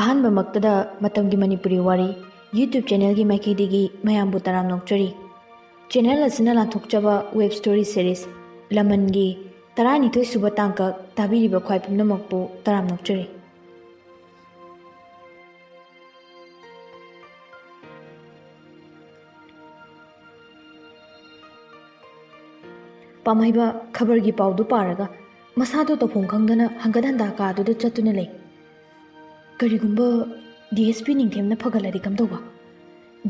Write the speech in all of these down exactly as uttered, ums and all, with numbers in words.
ꯑꯍꯥꯟꯕꯃꯛꯇꯗ ꯃꯇꯝꯒꯤ ꯃꯅꯤꯄꯨꯔꯤ ꯋꯥꯔꯤ YouTube ꯆꯦꯅꯦꯜꯒꯤ ꯃꯥꯏꯀꯩꯗꯒꯤ ꯃꯌꯥꯝꯕꯨ ꯇꯔꯥꯝꯅ ꯑꯣꯛꯆꯔꯤ꯫ ꯆꯦꯅꯦꯜ ꯑꯁꯤꯅ ꯂꯥꯟꯊꯣꯛꯆꯕ ꯋꯦꯕ ꯁ꯭ꯇꯣꯔꯤ ꯁꯦꯔꯤꯁ ꯂꯃꯟꯒꯤ ꯇꯔꯥꯅꯤꯊꯣꯏ ꯁꯨꯕ ꯇꯥꯡꯀꯛ ꯇꯥꯕꯤꯔꯤꯕ ꯈ꯭ꯋꯥꯏ ꯄꯨꯝꯅꯃꯛꯄꯨ ꯇꯔꯥꯝꯅ ꯑꯣꯛꯆꯔꯤ꯫ ꯄꯥꯝꯍꯩꯕ ꯈꯕꯔꯒꯤ ꯄꯥꯎꯗꯨ ꯄꯥꯔꯒ ꯃꯁꯥꯗꯣ ꯇꯧꯐꯝ ꯈꯪꯗꯅ ꯍꯪꯒꯠ ꯍꯟꯗꯥ ꯀꯥꯗꯨꯗ ꯆꯠꯇꯨꯅ ꯂꯩ꯫ ꯀꯔꯤꯒꯨꯝꯕ ꯗꯤ ꯑꯦꯁ ꯄꯤ ꯅꯤꯡꯊꯦꯝꯅ ꯐꯒꯠꯂꯗꯤ ꯀꯝꯗꯧꯕ?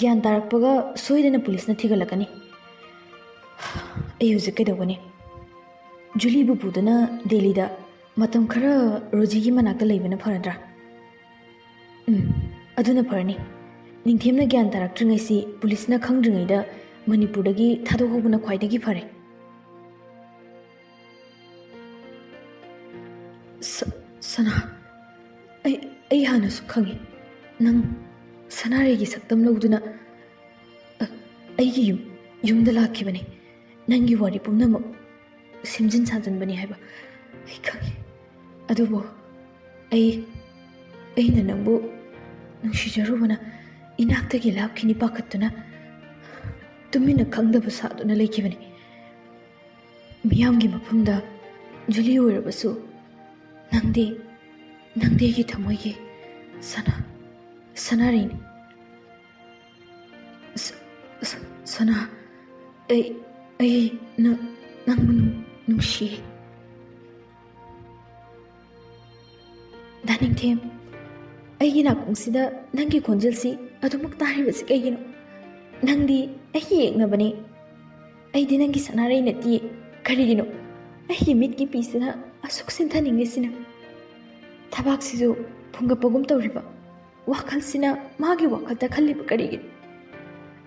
ꯒ꯭ꯌꯥꯟ ꯇꯥꯔꯛꯄꯒ ꯁꯣꯏꯗꯅ ꯄꯨꯂꯤꯁꯅ ꯊꯤꯒꯠꯂꯛꯀꯅꯤ꯫ ꯑꯩ ꯍꯧꯖꯤꯛ ꯀꯩꯗꯧꯒꯅꯤ? ꯖꯨꯂꯤꯕꯨ ꯄꯨꯗꯨꯅ ꯗꯦꯜꯂꯤꯗ ꯃꯇꯝ ꯈꯔ ꯔꯣꯖꯤꯒꯤ ꯃꯅꯥꯛꯇ ꯂꯩꯕꯅ ꯐꯔꯗ꯭ꯔꯥ? ꯎꯝ, ꯑꯗꯨꯅ ꯐꯔꯅꯤ꯫ ꯅꯤꯡꯊꯦꯝꯅ ꯒ꯭ꯌꯥꯟ ꯇꯥꯔꯛꯇ꯭ꯔꯤꯉꯩꯁꯤ ꯄꯨꯂꯤꯁꯅ ꯈꯪꯗ꯭ꯔꯤꯉꯩꯗ ꯃꯅꯤꯄꯨꯔꯗꯒꯤ ꯊꯥꯗꯣꯛꯍꯧꯕꯅ ꯈ꯭ꯋꯥꯏꯗꯒꯤ ꯐꯔꯦ꯫ ꯁ-, ꯁꯅꯥ, ꯑꯩ, ꯑꯩ ꯍꯥꯟꯅꯁꯨ ꯈꯪꯉꯤ꯫ ꯅꯪ ꯁꯅꯥꯔꯩꯒꯤ ꯁꯛꯇꯝ ꯂꯧꯗꯨꯅ, ꯑ, ꯑꯩꯒꯤ ꯌꯨꯝ, ꯌꯨꯝꯗ ꯂꯥꯛꯈꯤꯕꯅꯤ꯫ ꯅꯪꯒꯤ ꯋꯥꯔꯤ ꯄꯨꯝꯅꯃꯛ ꯁꯦꯝꯖꯤꯟ ꯁꯥꯖꯤꯟꯕꯅꯤ ꯍꯥꯏꯕ ꯑꯩ ꯈꯪꯉꯤ꯫ ꯑꯗꯨꯕꯨ ꯑꯩ, ꯑꯩꯅ ꯅꯪꯕꯨ ꯅꯨꯡꯁꯤꯖꯔꯨꯕꯅ ꯏꯅꯥꯛꯇꯒꯤ ꯂꯥꯞꯈꯤꯅꯤ ꯄꯥꯈꯠꯇꯨꯅ ꯇꯨꯃꯤꯟꯅ ꯈꯪꯗꯕ ꯁꯥꯗꯨꯅ ꯂꯩꯈꯤꯕꯅꯤ꯫ ꯃꯤꯌꯥꯝꯒꯤ ꯃꯐꯝꯗ ꯖꯨꯂꯤ ꯑꯣꯏꯔꯕꯁꯨ ꯅꯪꯗꯤ, ꯅꯪꯗꯤ ꯑꯩꯒꯤ ꯊꯃꯣꯏꯒꯤ ꯁꯅꯥ, ꯁꯅꯥꯔꯩꯅꯤ꯫ ꯁ-, ꯁ-, ꯁꯅꯥ, ꯑꯩ, ꯑꯩ ꯅ-, ꯅꯪꯕꯨ ꯅꯨꯡ-, ꯅꯨꯡꯁꯤꯌꯦ꯫ ꯗꯥ ꯅꯤꯡꯊꯦꯝ, ꯑꯩꯒꯤ ꯅꯥꯀꯣꯡꯁꯤꯗ ꯅꯪꯒꯤ ꯈꯣꯟꯖꯦꯜꯁꯤ ꯑꯗꯨꯃꯛ ꯇꯥꯔꯤꯕꯁꯤ ꯀꯩꯒꯤꯅꯣ? ꯅꯪꯗꯤ ꯑꯩꯒꯤ ꯌꯦꯛꯅꯕꯅꯤ꯫ ꯑꯩꯗꯤ ꯅꯪꯒꯤ ꯁꯅꯥꯔꯩ ꯅꯠꯇꯤꯌꯦ꯫ ꯀꯔꯤꯒꯤꯅꯣ ꯑꯩꯒꯤ ꯃꯤꯠꯀꯤ ꯄꯤꯁꯤꯅ ꯑꯁꯨꯛ ꯁꯤꯟꯊꯅꯤꯡꯂꯤꯁꯤꯅ? ꯊꯕꯥꯛꯁꯤꯁꯨ ꯐꯨꯡꯒꯠꯄꯒꯨꯝ ꯇꯧꯔꯤꯕ꯫ ꯋꯥꯈꯜꯁꯤꯅ ꯃꯥꯒꯤ ꯋꯥꯈꯜꯗ ꯈꯜꯂꯤꯕ ꯀꯔꯤꯒꯤꯅꯣ?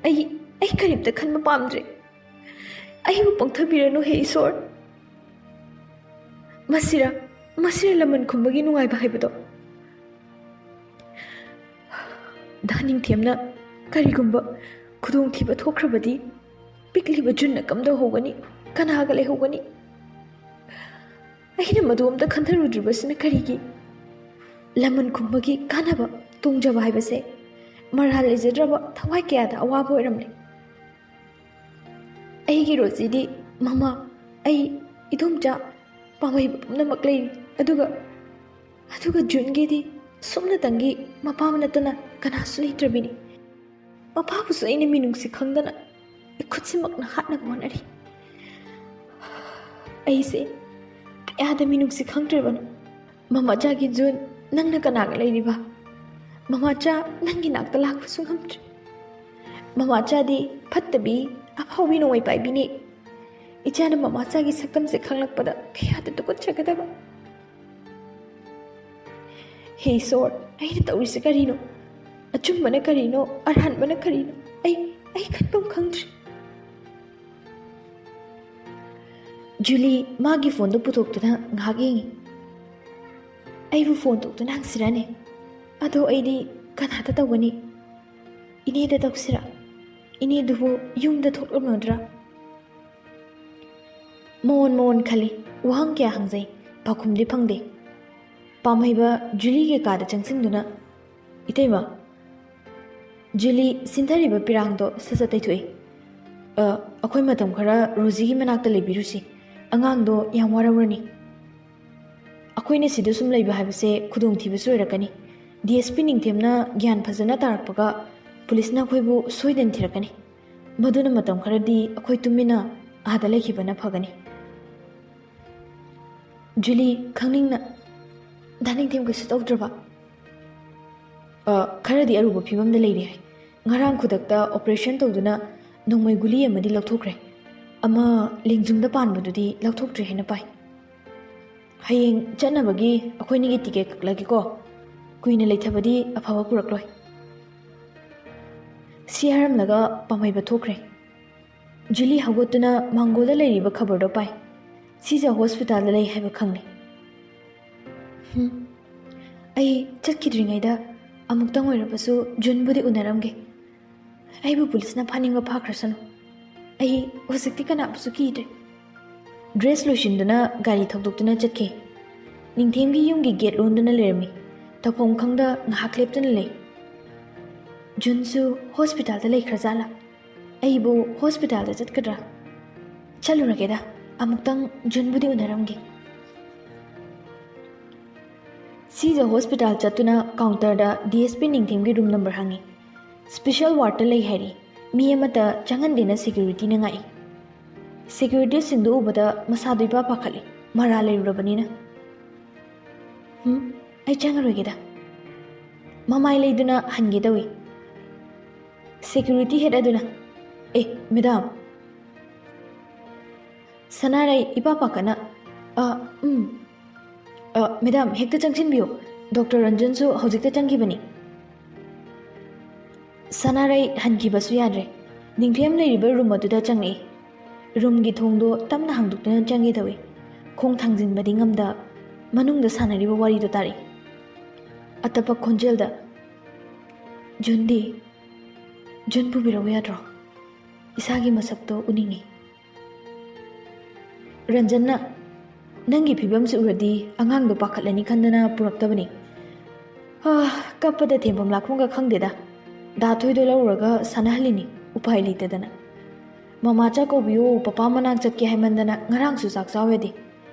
ꯑꯩ, ꯑꯩ ꯀꯔꯤꯝꯇ ꯈꯟꯕ ꯄꯥꯝꯗ꯭ꯔꯦ꯫ ꯑꯩꯕꯨ ꯄꯪꯊꯕꯤꯔꯅꯨ ꯍꯦ ꯏꯁꯣꯔ꯫ ꯃꯁꯤꯔ, ꯃꯁꯤꯔ ꯂꯃꯟ ꯈꯨꯝꯕꯒꯤ ꯅꯨꯡꯉꯥꯏꯕ ꯍꯥꯏꯕꯗꯣ? ꯗꯥ ꯅꯤꯡꯊꯦꯝꯅ ꯀꯔꯤꯒꯨꯝꯕ ꯈꯨꯗꯣꯡꯊꯤꯕ ꯊꯣꯛꯈ꯭ꯔꯕꯗꯤ ꯄꯤꯛꯂꯤꯕ ꯖꯨꯟꯅ ꯀꯝꯗꯧꯍꯧꯒꯅꯤ? ꯀꯅꯥꯒ ꯂꯩꯍꯧꯒꯅꯤ? ꯑꯩꯅ ꯃꯗꯨ ꯑꯝꯇ ꯈꯟꯊꯔꯨꯗ꯭ꯔꯤꯕꯁꯤꯅ ꯀꯔꯤꯒꯤ? ꯂꯃꯟ ꯈꯨꯝꯕꯒꯤ ꯀꯥꯟꯅꯕ ꯇꯣꯡꯖꯕ ꯍꯥꯏꯕꯁꯦ ꯃꯔꯥꯜ ꯂꯩꯖꯗ꯭ꯔꯕ ꯊꯋꯥꯏ ꯀꯌꯥꯗ ꯑꯋꯥꯕ ꯑꯣꯏꯔꯝꯂꯦ꯫ ꯑꯩꯒꯤ ꯔꯣꯖꯤꯗꯤ ꯃꯃꯥ, ꯑꯩ, ꯏꯗꯣꯝꯆꯥ, ꯄꯥꯝꯍꯩꯕ ꯄꯨꯝꯅꯃꯛ ꯂꯩꯔꯤ꯫ ꯑꯗꯨꯒ, ꯑꯗꯨꯒ ꯖꯨꯟꯒꯤꯗꯤ ꯁꯨꯞꯅꯇꯪꯒꯤ ꯃꯄꯥ ꯅꯠꯇꯅ ꯀꯅꯥꯁꯨ ꯂꯩꯇ꯭ꯔꯕꯤꯅꯤ꯫ ꯃꯄꯥꯕꯨꯁꯨ ꯑꯩꯅ ꯃꯤꯅꯨꯡꯁꯤ ꯈꯪꯗꯅ ꯏꯈꯨꯠꯁꯤꯃꯛꯅ ꯍꯥꯠꯅꯕ ꯍꯣꯠꯅꯔꯤ꯫ ꯑꯩꯁꯦ ꯀꯌꯥꯗ ꯃꯤꯅꯨꯡꯁꯤ ꯈꯪꯗ꯭ꯔꯤꯕꯅꯣ꯫ ꯃꯃꯥꯆꯥꯒꯤ ꯖꯨꯟ, ꯅꯪꯅ ꯀꯅꯥꯒ ꯂꯩꯔꯤꯕ? ꯃꯃꯥꯆꯥ ꯅꯪꯒꯤ ꯅꯥꯛꯇ ꯂꯥꯛꯄꯁꯨ ꯉꯝꯗ꯭ꯔꯦ꯫ ꯃꯃꯥꯆꯥꯗꯤ ꯐꯠꯇꯕꯤ, ꯑꯐꯥꯎꯕꯤ ꯅꯣꯡꯃꯩ ꯄꯥꯏꯕꯤꯅꯤ꯫ ꯏꯆꯥꯅ ꯃꯃꯥꯆꯥꯒꯤ ꯁꯛꯇꯝꯁꯦ ꯈꯪꯂꯛꯄꯗ ꯀꯌꯥꯗ ꯇꯨꯀꯠꯆꯒꯗꯕ꯫ ꯍꯦ ꯏꯁꯣꯔ, ꯑꯩꯅ ꯇꯧꯔꯤꯁꯦ ꯀꯔꯤꯅꯣ? ꯑꯆꯨꯝꯕꯅ ꯀꯔꯤꯅꯣ? ꯑꯔꯥꯟꯕꯅ ꯀꯔꯤꯅꯣ? ꯑꯩ, ꯑꯩ ꯈꯟꯐꯝ ꯈꯪꯗ꯭ꯔꯦ꯫ ꯖꯨꯂꯤ ꯃꯥꯒꯤ ꯐꯣꯟꯗꯨ ꯄꯨꯊꯣꯛꯇꯨꯅ ꯉꯥꯏꯍꯥꯛ ꯌꯦꯡꯉꯤ꯫ "ꯑꯩꯕꯨ ꯐꯣꯟ ꯇꯧꯗꯨꯅ ꯍꯪꯁꯤꯔꯅꯦ? ꯑꯗꯣ ꯑꯩꯗꯤ ꯀꯅꯥꯗ ꯇꯧꯒꯅꯤ? ꯏꯅꯦꯗ ꯇꯧꯁꯤꯔꯥ? ꯏꯅꯦꯗꯨꯕꯨ ꯌꯨꯝꯗ ꯊꯣꯛꯂꯝꯂꯗ꯭ꯔꯥ?" ꯃꯣꯟ ꯃꯣꯟ ꯈꯜꯂꯤ, ꯋꯥꯍꯪ ꯀꯌꯥ ꯍꯪꯖꯩ, ꯄꯥꯎꯈꯨꯝꯗꯤ ꯐꯪꯗꯦ꯫ ꯄꯥꯝꯍꯩꯕ ꯖꯨꯂꯤꯒꯤ ꯀꯥꯗ ꯆꯪꯁꯤꯟꯗꯨꯅ, "ꯏꯇꯩꯃ, ꯖꯨꯂꯤ ꯁꯤꯟꯊꯔꯤꯕ ꯄꯤꯔꯥꯡꯗꯣ ꯁꯠ ꯁꯠ ꯇꯩꯊꯣꯛꯏ꯫ ꯑ, ꯑꯩꯈꯣꯏ ꯃꯇꯝ ꯈꯔ ꯔꯣꯖꯤꯒꯤ ꯃꯅꯥꯛꯇ ꯂꯩꯕꯤꯔꯨꯁꯤ꯫ ꯑꯉꯥꯡꯗꯣ ꯌꯥꯝ ꯋꯥꯔꯧꯔꯅꯤ꯫ ꯑꯩꯈꯣꯏꯅ ꯁꯤꯗ ꯁꯨꯝ ꯂꯩꯕ ꯍꯥꯏꯕꯁꯦ ꯈꯨꯗꯣꯡꯊꯤꯕꯁꯨ ꯑꯣꯏꯔꯛꯀꯅꯤ꯫ ꯗꯤ ꯑꯦꯁ ꯄꯤ ꯅꯤꯡꯊꯦꯝꯅ ꯒ꯭ꯌꯥꯟ ꯐꯖꯅ ꯇꯥꯔꯛꯄꯒ ꯄꯨꯂꯤꯁꯅ ꯑꯩꯈꯣꯏꯕꯨ ꯁꯣꯏꯗꯅ ꯊꯤꯔꯛꯀꯅꯤ꯫ ꯃꯗꯨꯅ ꯃꯇꯝ ꯈꯔꯗꯤ ꯑꯩꯈꯣꯏ ꯇꯨꯃꯤꯟꯅ ꯑꯥꯗ ꯂꯩꯈꯤꯕꯅ ꯐꯒꯅꯤ꯫" ꯖꯨꯂꯤ ꯈꯪꯅꯤꯡꯅ, "ꯗꯥ ꯅꯤꯡꯊꯦꯝ ꯀꯩꯁꯨ ꯇꯧꯗ꯭ꯔꯕ?" "ꯑ, ꯈꯔꯗꯤ ꯑꯔꯨꯕ ꯐꯤꯕꯝꯗ ꯂꯩꯔꯤ ꯍꯥꯏ꯫ ꯉꯔꯥꯡ ꯈꯨꯗꯛꯇ ꯑꯣꯄꯔꯦꯁꯟ ꯇꯧꯗꯨꯅ ꯅꯣꯡꯃꯩ ꯒꯨꯂꯤ ꯑꯃꯗꯤ ꯂꯧꯊꯣꯛꯈ꯭ꯔꯦ꯫ ꯑꯃ ꯂꯦꯡꯖꯨꯝꯗ ꯄꯥꯟꯕꯗꯨꯗꯤ ꯂꯧꯊꯣꯛꯇ꯭ꯔꯤ ꯍꯥꯏꯅ ꯄꯥꯏ꯫ ꯍꯌꯦꯡ ꯆꯠꯅꯕꯒꯤ ꯑꯩꯈꯣꯏꯅꯤꯒꯤ ꯇꯤꯀꯦꯠ ꯀꯛꯂꯒꯦꯀꯣ꯫ ꯀꯨꯏꯅ ꯂꯩꯊꯕꯗꯤ ꯑꯐꯕ ꯄꯨꯔꯛꯂꯣꯏ꯫" ꯁꯤ ꯍꯥꯏꯔꯝꯂꯒ ꯄꯥꯝꯍꯩꯕ ꯊꯣꯛꯈ꯭ꯔꯦ꯫ ꯖꯨꯂꯤ ꯍꯧꯒꯠꯇꯨꯅ ꯃꯥꯡꯒꯣꯜꯗ ꯂꯩꯔꯤꯕ ꯈꯕꯔꯗꯣ ꯄꯥꯏ꯫ ꯁꯤꯖ ꯍꯣꯁꯄꯤꯇꯥꯜꯗ ꯂꯩ ꯍꯥꯏꯕ ꯈꯪꯂꯦ꯫ "ꯍꯨꯝ, ꯑꯩ ꯆꯠꯈꯤꯗ꯭ꯔꯤꯉꯩꯗ ꯑꯃꯨꯛꯇꯪ ꯑꯣꯏꯔꯕꯁꯨ ꯖꯨꯟꯕꯨꯗꯤ ꯎꯅꯔꯝꯒꯦ꯫ ꯑꯩꯕꯨ ꯄꯨꯂꯤꯁꯅ ꯐꯥꯅꯤꯡꯕ ꯐꯥꯈ꯭ꯔꯁꯅꯨ꯫ ꯑꯩ ꯍꯧꯖꯤꯛꯇꯤ ꯀꯅꯥꯕꯨꯁꯨ ꯀꯤꯗ꯭ꯔꯦ꯫" ꯗ꯭ꯔꯦꯁ ꯂꯣꯏꯁꯤꯟꯗꯨꯅ ꯒꯥꯔꯤ ꯊꯧꯗꯣꯛꯇꯨꯅ ꯆꯠꯈꯤ꯫ ꯅꯤꯡꯊꯦꯝꯒꯤ ꯌꯨꯝꯒꯤ ꯒꯦꯠ ꯂꯣꯟꯗꯨꯅ ꯂꯩꯔꯝꯃꯤ꯫ ꯇꯧꯐꯝ ꯈꯪꯗ ꯉꯥꯏꯍꯥꯛ ꯂꯦꯞꯇꯨꯅ ꯂꯩ꯫ ꯖꯨꯟꯁꯨ ꯍꯣꯁꯄꯤꯇꯥꯜꯗ ꯂꯩꯈ꯭ꯔꯖꯥꯠꯂꯥ? ꯑꯩꯕꯨ ꯍꯣꯁꯄꯤꯇꯥꯜꯗ ꯆꯠꯀꯗ꯭ꯔꯥ? ꯆꯠꯂꯨꯔꯒꯦꯗ, ꯑꯃꯨꯛꯇꯪ ꯖꯨꯟꯕꯨꯗꯤ ꯎꯅꯔꯝꯒꯦ꯫ ꯁꯤꯖ ꯍꯣꯁꯄꯤꯇꯥꯜ ꯆꯠꯇꯨꯅ ꯀꯥꯎꯟꯇꯔꯗ ꯗꯤ ꯑꯦꯁ ꯄꯤ ꯅꯤꯡꯊꯦꯝꯒꯤ ꯔꯨꯝ ꯅꯝꯕꯔ ꯍꯪꯉꯤ꯫ ꯁ꯭ꯄꯦꯁꯦꯜ ꯋꯥꯔꯗꯇ ꯂꯩ ꯍꯥꯏꯔꯤ꯫ ꯃꯤ ꯑꯃꯠꯇ ꯆꯪꯍꯟꯗꯦꯅ ꯁꯦꯀ꯭ꯌꯨꯔꯤꯇꯤꯅ ꯉꯥꯛꯏ꯫ ꯁꯦꯀ꯭ꯌꯨꯔꯤꯇꯤꯁꯤꯡꯗꯨ ꯎꯕꯗ ꯃꯁꯥꯗꯨ ꯏꯄꯥ ꯄꯥꯈꯠꯂꯤ, ꯃꯔꯥꯜ ꯂꯩꯔꯨꯔꯕꯅꯤꯅ꯫ "ꯍꯨꯝ, ꯑꯩ ꯆꯪꯉꯔꯣꯏꯒꯦꯗ"꯫ ꯃꯃꯥꯏ ꯂꯩꯗꯨꯅ ꯍꯟꯒꯦ ꯇꯧꯏ꯫ ꯁꯦꯀ꯭ꯌꯨꯔꯤꯇꯤ ꯍꯦꯗ ꯑꯗꯨꯅ, "ꯑꯦ, ꯃꯦꯗꯥꯝ"꯫ ꯁꯅꯥꯔꯩ ꯏꯄꯥ ꯄꯥꯈꯠꯅ, "ꯑ, ꯎꯝ꯫ ꯑ, ꯃꯦꯗꯥꯝ, ꯍꯦꯛꯇ ꯆꯪꯁꯤꯟꯕꯤꯌꯨ꯫ ꯗꯣꯛꯇꯔ ꯔꯟꯖꯟꯁꯨ ꯍꯧꯖꯤꯛꯇ ꯆꯪꯈꯤꯕꯅꯤ"꯫ ꯁꯅꯥꯔꯩ ꯍꯟꯈꯤꯕꯁꯨ ꯌꯥꯗ꯭ꯔꯦ꯫ ꯅꯤꯡꯊꯦꯝ ꯂꯩꯔꯤꯕ ꯔꯨꯝ ꯑꯗꯨꯗ ꯆꯪꯂꯛꯏ꯫ ꯔꯨꯝꯒꯤ ꯊꯣꯡꯗꯣ ꯇꯞꯅ ꯍꯥꯡꯗꯣꯛꯇꯨꯅ ꯆꯪꯒꯦ ꯇꯧꯏ꯫ ꯈꯣꯡ ꯊꯥꯡꯖꯤꯟꯕꯗꯤ ꯉꯝꯗ ꯃꯅꯨꯡꯗ ꯁꯥꯟꯅꯔꯤꯕ ꯋꯥꯔꯤꯗꯣ ꯇꯥꯔꯛꯏ꯫ ꯑꯇꯞꯄ ꯈꯣꯟꯖꯦꯜꯗ, "ꯖꯨꯟꯗꯤ? ꯖꯨꯟ ꯄꯨꯕꯤꯔꯛꯎ ꯌꯥꯗ꯭ꯔꯣ? ꯏꯁꯥꯒꯤ ꯃꯁꯛꯇꯣ ꯎꯅꯤꯡꯉꯤ"꯫ ꯔꯟꯖꯟꯅ, "ꯅꯪꯒꯤ ꯐꯤꯕꯝꯁꯤ ꯎꯔꯗꯤ ꯑꯉꯥꯡꯗꯣ ꯄꯥꯈꯠꯂꯅꯤ ꯈꯟꯗꯅ ꯄꯨꯔꯛꯇꯕꯅꯤ"꯫ "ꯍꯥ, ꯀꯞꯄꯗ ꯊꯦꯝꯐꯝ ꯂꯥꯛꯐꯝꯒ ꯈꯪꯗꯦꯗ꯫ ꯗꯥ ꯊꯣꯏꯗꯣ ꯂꯧꯔꯒ ꯁꯥꯟꯅꯍꯜꯂꯤꯅꯤ, ꯎꯄꯥꯏ ꯂꯩꯇꯗꯅ꯫ ꯃꯃꯥꯆꯥ ꯀꯧꯕꯤꯌꯣ, ꯄꯄꯥ ꯃꯅꯥꯛ ꯆꯠꯀꯦ ꯍꯥꯏꯃꯟꯗꯅ ꯉꯔꯥꯡꯁꯨ ꯆꯥꯛ ꯆꯥꯎ ꯌꯥꯗꯦ꯫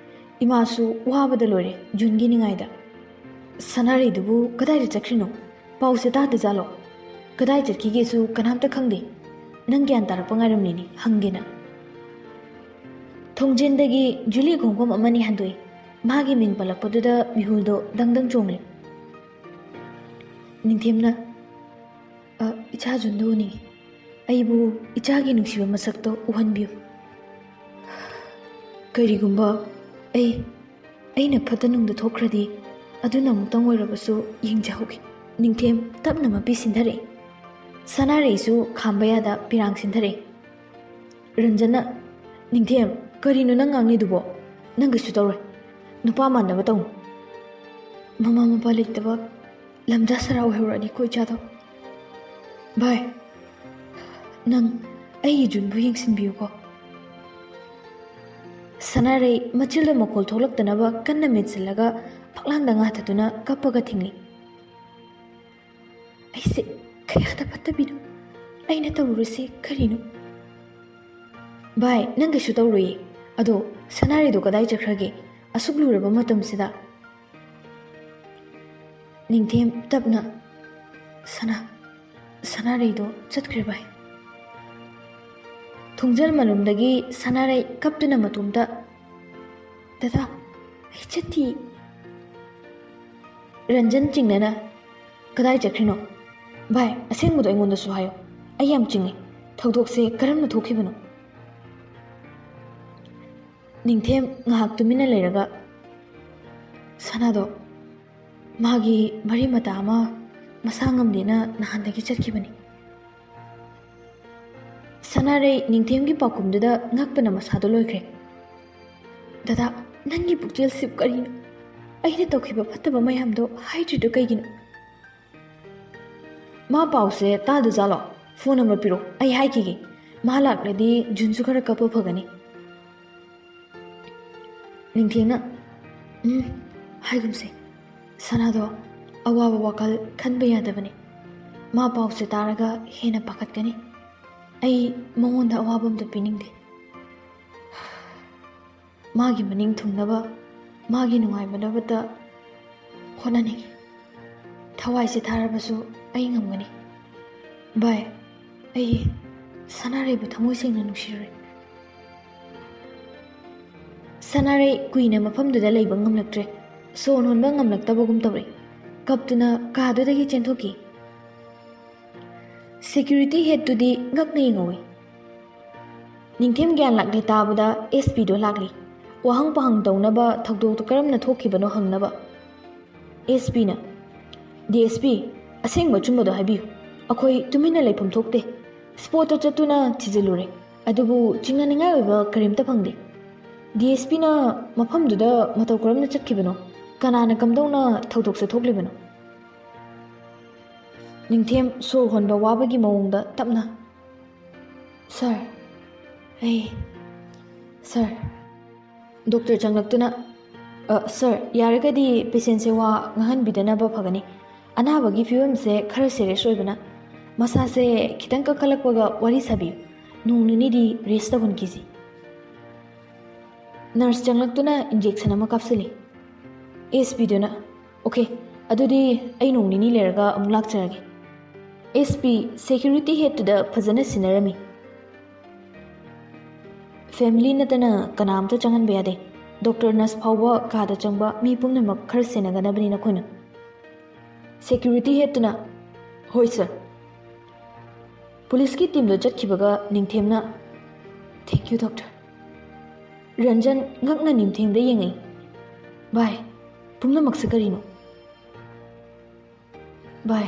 ꯏꯃꯥꯁꯨ ꯋꯥꯕꯗ ꯂꯣꯏꯔꯦ ꯖꯨꯟꯒꯤ ꯅꯤꯡꯉꯥꯏꯗ"꯫ "ꯁꯅꯥꯔꯩꯗꯨꯕꯨ ꯀꯗꯥꯏꯗ ꯆꯠꯈ꯭ꯔꯤꯅꯣ? ꯄꯥꯎꯁꯦ ꯇꯥꯗꯖꯥꯠꯂꯣ? ꯀꯗꯥꯏ ꯆꯠꯈꯤꯒꯦꯁꯨ ꯀꯅꯥꯝꯇ ꯈꯪꯗꯦ꯫ ꯅꯪ ꯒ꯭ꯌꯥꯟ ꯇꯥꯔꯛꯄ ꯉꯥꯏꯔꯝꯂꯤꯅꯤ, ꯍꯪꯒꯦꯅ"꯫ ꯊꯣꯡꯖꯤꯟꯗꯒꯤ ꯖꯨꯂꯤ ꯈꯣꯡꯐꯝ ꯑꯃꯅꯤ ꯍꯟꯗꯣꯛꯏ꯫ ꯃꯥꯒꯤ ꯃꯤꯡ ꯄꯜꯂꯛꯄꯗꯨꯗ ꯃꯤꯍꯨꯜꯗꯣ ꯗꯪ ꯗꯪ ꯆꯣꯡꯂꯤ꯫ ꯅꯤꯡꯊꯦꯝꯅ, "ꯑ, ꯏꯆꯥ ꯖꯨꯟꯗꯣ ꯎꯅꯤꯡꯉꯤ꯫ ꯑꯩꯕꯨ ꯏꯆꯥꯒꯤ ꯅꯨꯡꯁꯤꯕ ꯃꯁꯛꯇꯣ ꯎꯍꯟꯕꯤꯌꯨ꯫ ꯀꯔꯤꯒꯨꯝꯕ ꯑꯩ, ꯑꯩꯅ ꯐꯠꯇ ꯅꯨꯡꯗ ꯊꯣꯛꯈ꯭ꯔꯗꯤ ꯑꯗꯨꯅ ꯑꯃꯨꯛꯇꯪ ꯑꯣꯏꯔꯕꯁꯨ ꯌꯦꯡꯖꯍꯧꯒꯦ"꯫ ꯅꯤꯡꯊꯦꯝ ꯇꯞꯅ ꯃꯄꯤ ꯁꯤꯟꯊꯔꯛꯏ꯫ ꯁꯅꯥꯔꯩꯁꯨ ꯈꯥꯝꯕ ꯌꯥꯗ ꯄꯤꯔꯥꯡ ꯁꯤꯟꯊꯔꯛꯏ꯫ ꯔꯟꯖꯟꯅ, "ꯅꯤꯡꯊꯦꯝ, ꯀꯔꯤꯅꯣ ꯅꯪ ꯉꯥꯡꯂꯤꯗꯨꯕꯣ? ꯅꯪ ꯀꯩꯁꯨ ꯇꯧꯔꯣꯏ꯫ ꯅꯨꯄꯥ ꯃꯥꯟꯅꯕ ꯇꯧꯅꯨ꯫ ꯃꯃꯥ ꯃꯄꯥ ꯂꯩꯇꯕ ꯂꯝꯖꯥ ꯁꯔꯥ ꯑꯣꯏꯍꯧꯔꯅꯤꯀꯣ ꯏꯆꯥꯗꯣ꯫ ꯚꯥꯏ, ꯅꯪ ꯑꯩꯒꯤ ꯖꯨꯟꯕꯨ ꯌꯦꯡꯁꯤꯟꯕꯤꯌꯨꯀꯣ"꯫ ꯁꯅꯥꯔꯩ ꯃꯆꯤꯜꯗ ꯃꯈꯣꯜ ꯊꯣꯛꯂꯛꯇꯅꯕ ꯀꯟꯅ ꯃꯦꯠꯁꯤꯜꯂꯒ ꯐꯛꯂꯥꯡꯗ ꯉꯥꯊꯗꯨꯅ ꯀꯞꯄꯒ ꯊꯤꯡꯂꯤ꯫ ꯑꯩꯁꯦ ꯀꯌꯥꯗ ꯐꯠꯇꯕꯤꯅꯣ? ꯑꯩꯅ ꯇꯧꯔꯨꯔꯤꯁꯦ ꯀꯔꯤꯅꯣ? ꯚꯥꯏ, ꯅꯪ ꯀꯩꯁꯨ ꯇꯧꯔꯣꯏꯌꯦ꯫ ꯑꯗꯣ ꯁꯅꯥꯔꯩꯗꯣ ꯀꯗꯥꯏ ꯆꯠꯈ꯭ꯔꯒꯦ? ꯑꯁꯨꯛ ꯂꯨꯔꯕ ꯃꯇꯝꯁꯤꯗ꯫ ꯅꯤꯡꯊꯦꯝ ꯇꯞꯅ, "ꯁꯅꯥ, ꯁꯅꯥꯔꯩꯗꯣ ꯆꯠꯈ꯭ꯔꯦ ꯚꯥꯏ꯫" ꯊꯣꯡꯖꯜ ꯃꯅꯨꯡꯗꯒꯤ ꯁꯅꯥꯔꯩ ꯀꯞꯇꯨꯅ ꯃꯇꯣꯝꯇ, "ꯗꯗꯥ, ꯑꯩ ꯆꯠꯇꯤ꯫" ꯔꯟꯖꯟ ꯆꯤꯡꯅꯅ, "ꯀꯗꯥꯏ ꯆꯠꯈ꯭ꯔꯤꯅꯣ? ꯚꯥꯏ, ꯑꯁꯦꯡꯕꯗꯣ ꯑꯩꯉꯣꯟꯗꯁꯨ ꯍꯥꯏꯌꯣ꯫ ꯑꯩ ꯌꯥꯝ ꯆꯤꯡꯉꯦ꯫ ꯊꯧꯗꯣꯛꯁꯦ ꯀꯔꯝꯅ ꯊꯣꯛꯈꯤꯕꯅꯣ?" ꯅꯤꯡꯊꯦꯝ ꯉꯥꯏꯍꯥꯛ ꯇꯨꯃꯤꯟꯅ ꯂꯩꯔꯒ, "ꯁꯅꯥꯗꯣ ꯃꯥꯒꯤ ꯃꯔꯤ ꯃꯇꯥ ꯑꯃ ꯃꯁꯥ ꯉꯝꯗꯦꯅ ꯅꯍꯥꯟꯗꯒꯤ ꯆꯠꯈꯤꯕꯅꯤ꯫" ꯁꯅꯥꯔꯩ ꯅꯤꯡꯊꯦꯝꯒꯤ ꯄꯥꯎꯈꯨꯝꯗꯨꯗ ꯉꯛꯄꯅ ꯃꯁꯥꯗꯣ ꯂꯣꯏꯈ꯭ꯔꯦ꯫ "ꯗꯗꯥ, ꯅꯪꯒꯤ ꯄꯨꯛꯆꯦꯜꯁꯤꯕꯨ ꯀꯔꯤꯅꯣ? ꯑꯩꯅ ꯇꯧꯈꯤꯕ ꯐꯠꯇꯕ ꯃꯌꯥꯝꯗꯣ ꯍꯥꯏꯗ꯭ꯔꯤꯗꯣ ꯀꯩꯒꯤꯅꯣ?" "ꯃꯥ ꯄꯥꯎꯁꯦ ꯇꯥꯗꯖꯥꯠꯂꯣ? ꯐꯣꯟ ꯅꯝꯕꯔ ꯄꯤꯔꯛꯑꯣ, ꯑꯩ ꯍꯥꯏꯈꯤꯒꯦ꯫ ꯃꯥ ꯂꯥꯛꯂꯗꯤ ꯖꯨꯟꯁꯨ ꯈꯔ ꯀꯞꯄ ꯐꯒꯅꯤ꯫" ꯅꯤꯡꯊꯦꯝꯅ, "ꯎꯝ, ꯍꯥꯏꯒꯨꯝꯁꯦ꯫ ꯁꯅꯥꯗꯣ ꯑꯋꯥꯕ ꯋꯥꯈꯜ ꯈꯟꯕ ꯌꯥꯗꯕꯅꯤ꯫ ꯃꯥ ꯄꯥꯎꯁꯦ ꯇꯥꯔꯒ ꯍꯦꯟꯅ ꯄꯥꯈꯠꯀꯅꯤ꯫ ꯑꯩ ꯃꯉꯣꯟꯗ ꯑꯋꯥꯕ ꯑꯝꯇ ꯄꯤꯅꯤꯡꯗꯦ꯫ ꯃꯥꯒꯤ ꯃꯅꯤꯡ ꯊꯨꯡꯅꯕ, ꯃꯥꯒꯤ ꯅꯨꯡꯉꯥꯏꯕꯅꯕꯇ ꯍꯣꯠꯅꯅꯤꯡꯉꯤ꯫ ꯊꯋꯥꯏꯁꯦ ꯊꯥꯔꯕꯁꯨ ꯑꯩ ꯉꯝꯒꯅꯤ꯫ ꯚꯥꯏ, ꯑꯩ ꯁꯅꯥꯔꯩꯕꯨ ꯊꯃꯣꯏ ꯁꯦꯡꯅ ꯅꯨꯡꯁꯤꯔꯨꯔꯦ꯫" ꯁꯅꯥꯔꯩ ꯀꯨꯏꯅ ꯃꯐꯝꯗꯨꯗ ꯂꯩꯕ ꯉꯝꯂꯛꯇ꯭ꯔꯦ꯫ ꯁꯣꯔ ꯍꯣꯟꯕ ꯉꯝꯂꯛꯇꯕꯒꯨꯝ ꯇꯧꯔꯦ꯫ ꯀꯞꯇꯨꯅ ꯀꯥꯗꯨꯗꯒꯤ ꯆꯦꯟꯊꯣꯛꯈꯤ꯫ ꯁꯦꯀ꯭ꯌꯨꯔꯤꯇꯤ ꯍꯦꯗꯇꯨꯗꯤ ꯉꯛꯅ ꯌꯦꯡꯍꯧꯏ꯫ ꯅꯤꯡꯊꯦꯝ ꯒ꯭ꯌꯥꯟ ꯂꯥꯛꯂꯦ ꯇꯥꯕꯗ ꯑꯦꯁ ꯄꯤꯗꯣ ꯂꯥꯛꯂꯤ꯫ ꯋꯥꯍꯪ ꯄꯥꯍꯪ ꯇꯧꯅꯕ, ꯊꯧꯗꯣꯛꯇꯨ ꯀꯔꯝꯅ ꯊꯣꯛꯈꯤꯕꯅꯣ ꯍꯪꯅꯕ꯫ ꯑꯦꯁ ꯄꯤꯅ, "ꯗꯤ ꯑꯦꯁ ꯄꯤ, ꯑꯁꯦꯡꯕ ꯑꯆꯨꯝꯕꯗꯣ ꯍꯥꯏꯕꯤꯌꯨ꯫ ꯑꯩꯈꯣꯏ ꯇꯨꯃꯤꯟꯅ ꯂꯩꯐꯝ ꯊꯣꯛꯇꯦ꯫ ꯁ꯭ꯄꯣꯠꯇ ꯆꯠꯇꯨꯅ ꯊꯤꯖꯤꯜꯂꯨꯔꯦ, ꯑꯗꯨꯕꯨ ꯆꯤꯡꯅꯅꯤꯡꯉꯥꯏ ꯑꯣꯏꯕ ꯀꯔꯤꯝꯇ ꯐꯪꯗꯦ꯫ ꯗꯤ ꯑꯦꯁ ꯄꯤꯅ ꯃꯐꯝꯗꯨꯗ ꯃꯇꯧ ꯀꯔꯝꯅ ꯆꯠꯈꯤꯕꯅꯣ? ꯀꯅꯥꯅ ꯀꯝꯗꯧꯅ ꯊꯧꯗꯣꯛꯁꯦ ꯊꯣꯛꯂꯤꯕꯅꯣ?" ꯅꯤꯡꯊꯦꯝ ꯁꯣꯔ ꯍꯣꯟꯕ ꯋꯥꯕꯒꯤ ꯃꯑꯣꯡꯗ ꯇꯞꯅ, "ꯁꯥꯔ, ꯑꯩ, ꯁꯥꯔ꯫" ꯗꯣꯛꯇꯔ ꯆꯪꯂꯛꯇꯨꯅ, ꯑ, ꯁꯥꯔ, ꯌꯥꯔꯒꯗꯤ ꯄꯦꯁꯦꯟꯁꯦ ꯋꯥ ꯉꯥꯡꯍꯟꯕꯤꯗꯅꯕ ꯐꯒꯅꯤ꯫ ꯑꯅꯥꯕꯒꯤ ꯐꯤꯕꯝꯁꯦ ꯈꯔ ꯁꯦꯔꯤꯌꯁ ꯑꯣꯏꯕꯅ ꯃꯁꯥꯁꯦ ꯈꯤꯇꯪ ꯀꯟꯈꯠꯂꯛꯄꯒ ꯋꯥꯔꯤ ꯁꯥꯕꯤꯌꯨ꯫ ꯅꯣꯡ ꯅꯤꯅꯤꯗꯤ ꯔꯦꯁ ꯇꯧꯍꯟꯈꯤꯁꯤ꯫ ꯅꯔꯁ ꯆꯪꯂꯛꯇꯨꯅ ꯏꯟꯖꯦꯛꯁꯟ ꯑꯃ ꯀꯥꯞꯁꯤꯜꯂꯤ꯫ ꯑꯦꯁ ꯄꯤꯗꯨꯅ, "ꯑꯣꯀꯦ, ꯑꯗꯨꯗꯤ ꯑꯩ ꯅꯣꯡ ꯅꯤꯅꯤ ꯂꯩꯔꯒ ꯑꯃꯨꯛ ꯂꯥꯛꯆꯔꯒꯦ"꯫ ꯑꯦꯁ ꯄꯤ ꯁꯦꯀ꯭ꯌꯨꯔꯤꯇꯤ ꯍꯦꯠꯇꯨꯗ ꯐꯖꯅ ꯁꯤꯟꯅꯔꯝꯃꯤ꯫ ꯐꯦꯃꯤꯂꯤ ꯅꯠꯇꯅ ꯀꯅꯥꯝꯇ ꯆꯪꯍꯟꯕ ꯌꯥꯗꯦ꯫ ꯗꯣꯛꯇꯔ ꯅꯔꯁ ꯐꯥꯎꯕ ꯀꯥꯗ ꯆꯪꯕ ꯃꯤ ꯄꯨꯝꯅꯃꯛ ꯈꯔ ꯁꯦꯟꯅꯒꯗꯕꯅꯤ ꯅꯈꯣꯏꯅ꯫ ꯁꯦꯀ꯭ꯌꯨꯔꯤꯇꯤ ꯍꯦꯠꯇꯨꯅ, "ꯍꯣꯏ ꯁꯥꯔ"꯫ ꯄꯨꯂꯤꯁꯀꯤ ꯇꯤꯝꯗꯣ ꯆꯠꯈꯤꯕꯒ ꯅꯤꯡꯊꯦꯝꯅ, "Thank you, doctor"꯫ ꯔꯟꯖꯟ ꯉꯛꯅ ꯅꯤꯡꯊꯦꯝꯗ ꯌꯦꯡꯉꯛꯏ꯫ "ꯚꯥꯏ, ꯄꯨꯝꯅꯃꯛꯁꯦ ꯀꯔꯤꯅꯣ?" "ꯚꯥꯏ,